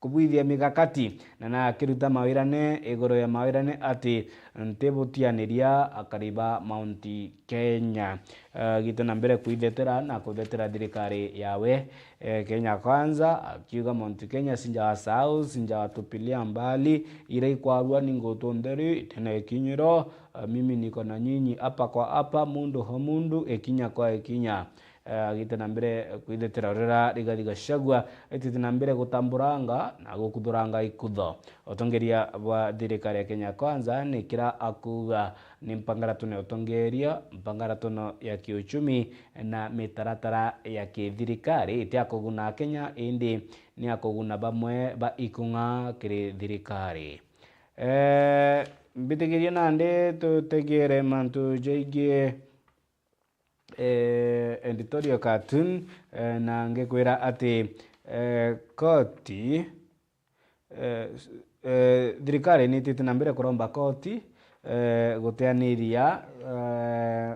kubwithia migakati, na nakiruta mawirane iguru ya mawirane ati ntibutianiria akari ba Mount Kenya. Eh, gita na mbere kwithetera na kuthetera thirikari yawe, eh, Kenya Kwanza, akiuga Mount Kenya sinjawasahau, sinjawatupilia mbali, ira ikwarua ni ngutu ntheru itena ikinyiro, eh, mimi niko na nyinyi hapa kwa hapa, mundu ho mundu, ikinya kwa ikinya. Eh, agite na mbere kwithetera urira Rigathi Gachagua aitite na mbere gutamburanga na gukuthuranga ikutho. Utongeria bwa thirikari ya Kenya Kwanza ni kira akuuga ni mpangaratune utongeria, mpangaratuno ya kiuchumi na mitaratara ya kithirikari iti ya kuguna Akenya, indi ni ya kuguna bamwe ba ikung'a kiri thirikari. Eh, mbitikirie nandi tutegere mantu jaigie, eh, editorial cartoon, eh, na ngikwira ati, eh, koti, eh, s-, eh, thirikari nitite na mbere kuromba koti, eh, guteaniria, eh,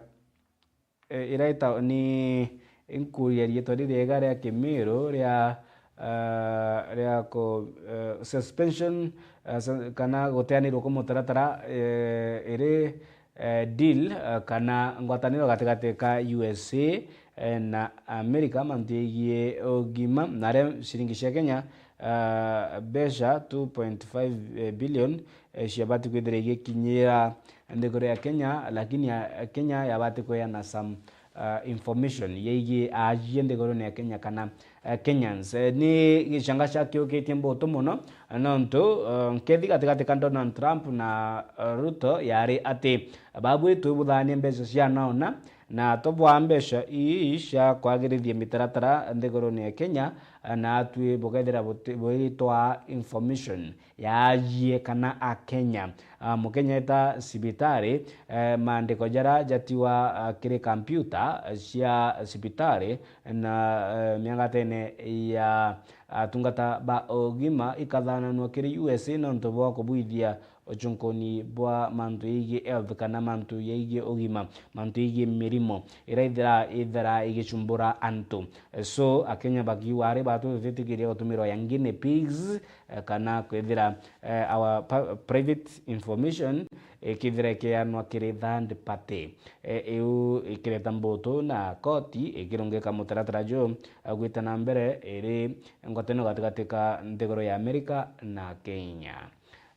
eh, ira ita-, ni inkuria riitwa ririega ria Kimiru ria, eh, ria ku-, eh, suspension, eh, sa-, kana guteanirwa kwa mutaratara, eh, iri eh, deal, eh, kana ngwataniro gatigati ka U S A, eh, na America, mantu yaigie ugima, na aria ciringi cia Kenya, eh, mbeca two point five billion, eh, ciabati kwithira igikinyira nthiguru ya Kenya, lakini ya, Kenya yabati kweana some, eh, information yaigie aajie nthigurune ya Kenya kana eh, Kenyans. Eh, ni gicanga ciakiukitie mbutu mono, eh, nontu, eh, nkethi gatigati ka Donald Trump na, eh, Ruto yari ati, babwi twibuthanie mbeca cia naona, na tubwaa mbeca ii cia kwagirithia mitaratara nthigurune ya Kenya, eh, na atwi bukethira buti-, bwitwaa information yaajie kana Akenya. Ah, Mukenya eta cibitari, eh, maandiko jara jatiwa, ah, kiri kampiuta cia cibitari, na, eh, miangatene ya atungata ba ugima ikathananwa kiri U S A nontu bwa kubwithia uchunkuni bwa mantu yaigie health kana mantu yaigie ugima, mantu yaigie mirimo ira ithira, ithira igichumbura antu. So, Akenya bakiuga ari batu tutitikiria gutumirwa ya guinea pigs, eh, kana kwithira, eh, our pa-, private information ikithira ikianwa kiri third party. Eh, iu ikireta mbutu na koti ikirungika mutaratara juu, eh, gwita na mbere iri ngwataniro gatigati ka nthiguru ya America na Kenya.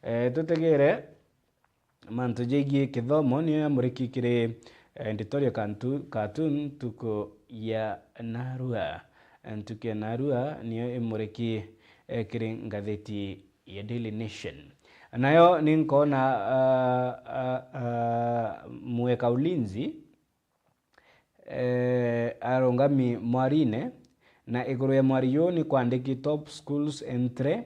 Eh, tutegere mantu jaigie kithomo niyo yamuriki kiri, eh, editorial kantu-, cartoon ntuku ya narua. Ntuku ya narua niyo imuriki, eh, kiri ngatheti ya Daily Nation. Nayo ni nkona, ah, ah, ah, mweka ulinzi, eh, arungami mwarine, na iguru ya mwari juu ni kwandiki top schools entry,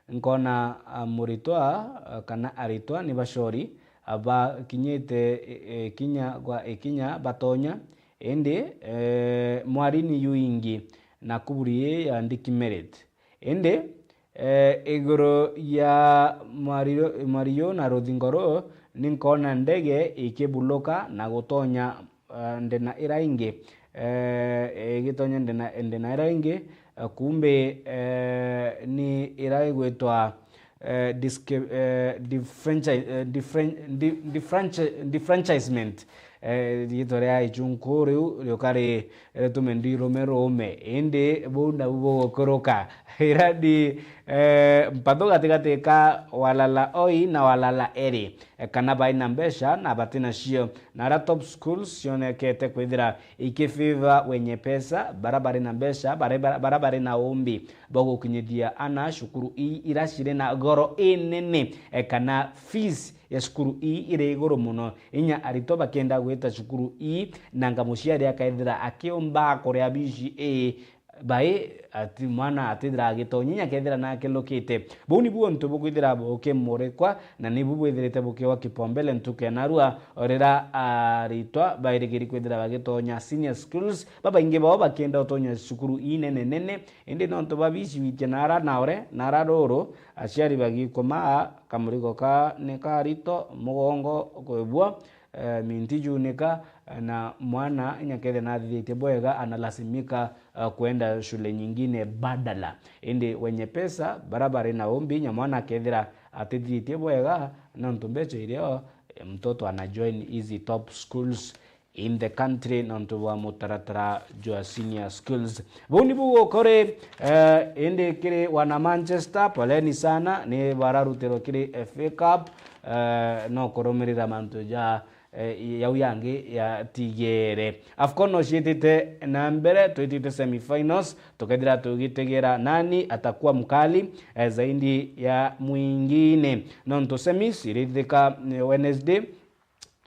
nkona, ah, muritwa, ah, kana aritwa ni bacori, ah, bakinyite, eh, eh, ikinya gwa ikinya batonya, indi, eh, mwari ni yu ingi, na kuburi ii yandiki merit. Indi, eh, iguru ya mwari ru-, mwari yu na ruthingo ruu, ni nkona ndege ikibuluka na gutonya, eh, ndena ira ingi, eh, igitonya ndena, ndena ira ingi, eh, kumbi, eh, ni ira igwitwa, eh, disc-, eh, defranchi-, eh, defran-, de-, defranchi-, defranchisement, eh, riitwa ria ichunku riu riuka ri-, ritume ndirume rume, indi buu nabu bugukuruka. Iradi, eh, mpathu gatigati ka walala oi na walala eri, eh, kana bai na mbeca na bati nacio. Na aria top schools cionekete kwithira ikifavor wenye pesa, bara bari na mbeca, bara, bara, bara bari na umbi bwa gukinyithia ana cukuru ii ira ciri na goro inene, eh, kana fees ya cukuru ii iri iguru muno. Inya aritwa bakienda gwita cukuru ii, nanga muciari akethira akiumba kuria fees ii, bai ati mwana atithira agitonya inya kethira nakilukite. Buu nibu untu bukwithira bukimurikwa, na nibu bwithirite bukiwa kipaumbele ntuku ya narua, o rira aritwa bairigiri kwithira bagitonya senior schools, babaingi bao bakienda utonya cukuru inene nene, indi nontu bwa fees witia nara naore, nara ruru, aciari bagikumaa kamurigo ka ni karito, mugongo kwibua, eh, minti junika, eh, na mwana inya kethira nathithitie bwega, analasimika, eh, kwenda shule nyingine badala. Indi wenye pesa, bara bari na umbi, inya mwana akethira atithithitie bwega, nontu mbeca irio, eh, mtoto ana join hizi top schools in the country nontu bwa mutaratara jwa senior schools. Buu nibu gukuri, eh, indi kiri wana Manchester, poleni sana, ni bararutirwe kiri F A Cup, eh, no kurumirira mantu ja, eh, yau yangi yatigere. AFCON no ciitite na mbere, twitite semifinals, tukethira tugitegera nani atakuwa mkali, eh, zaidi ya mwingine. Nontu semis irithika, eh, Wednesday,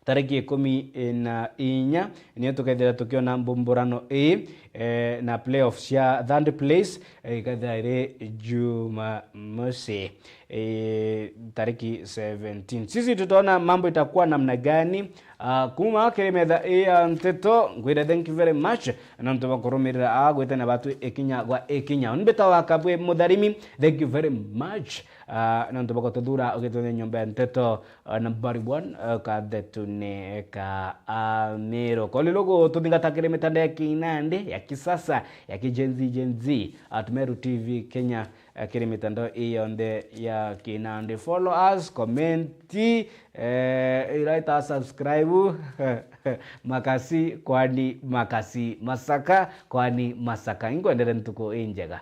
tariki ikumi na inya, nio tukethira tukiona mbumburano ii, eh, na playoff cia third place, eh, ikethira iri Jumamosi, eh, tariki seventeen. Sisi tutaona mambo itakuwa namna gani. Ah, kuma kiri metha ii ya nteto, ngwire thank you very much, nontu bwa kurumirira aa gwitania batu ikinya gwa ikinya. Uni mbitawa Kabwe Mutharimi, thank you very much, ah, nontu bwa gututhura ugituthia nyomba ya nteto, ah, nambari one, ah, kathetune ka Amiru. Koli lugu tuthingata kiri mitandao ya kinandi, ya kisasa, ya ki Gen Z, Gen Z, at Meru T V Kenya, eh, kiri mitandao ii yonthe ya kinandi. Follow us, comment, eh, iraita subscribe. Makasi, kwani makasi, masaka, kwani masaka. Inkwendere ntuku injega.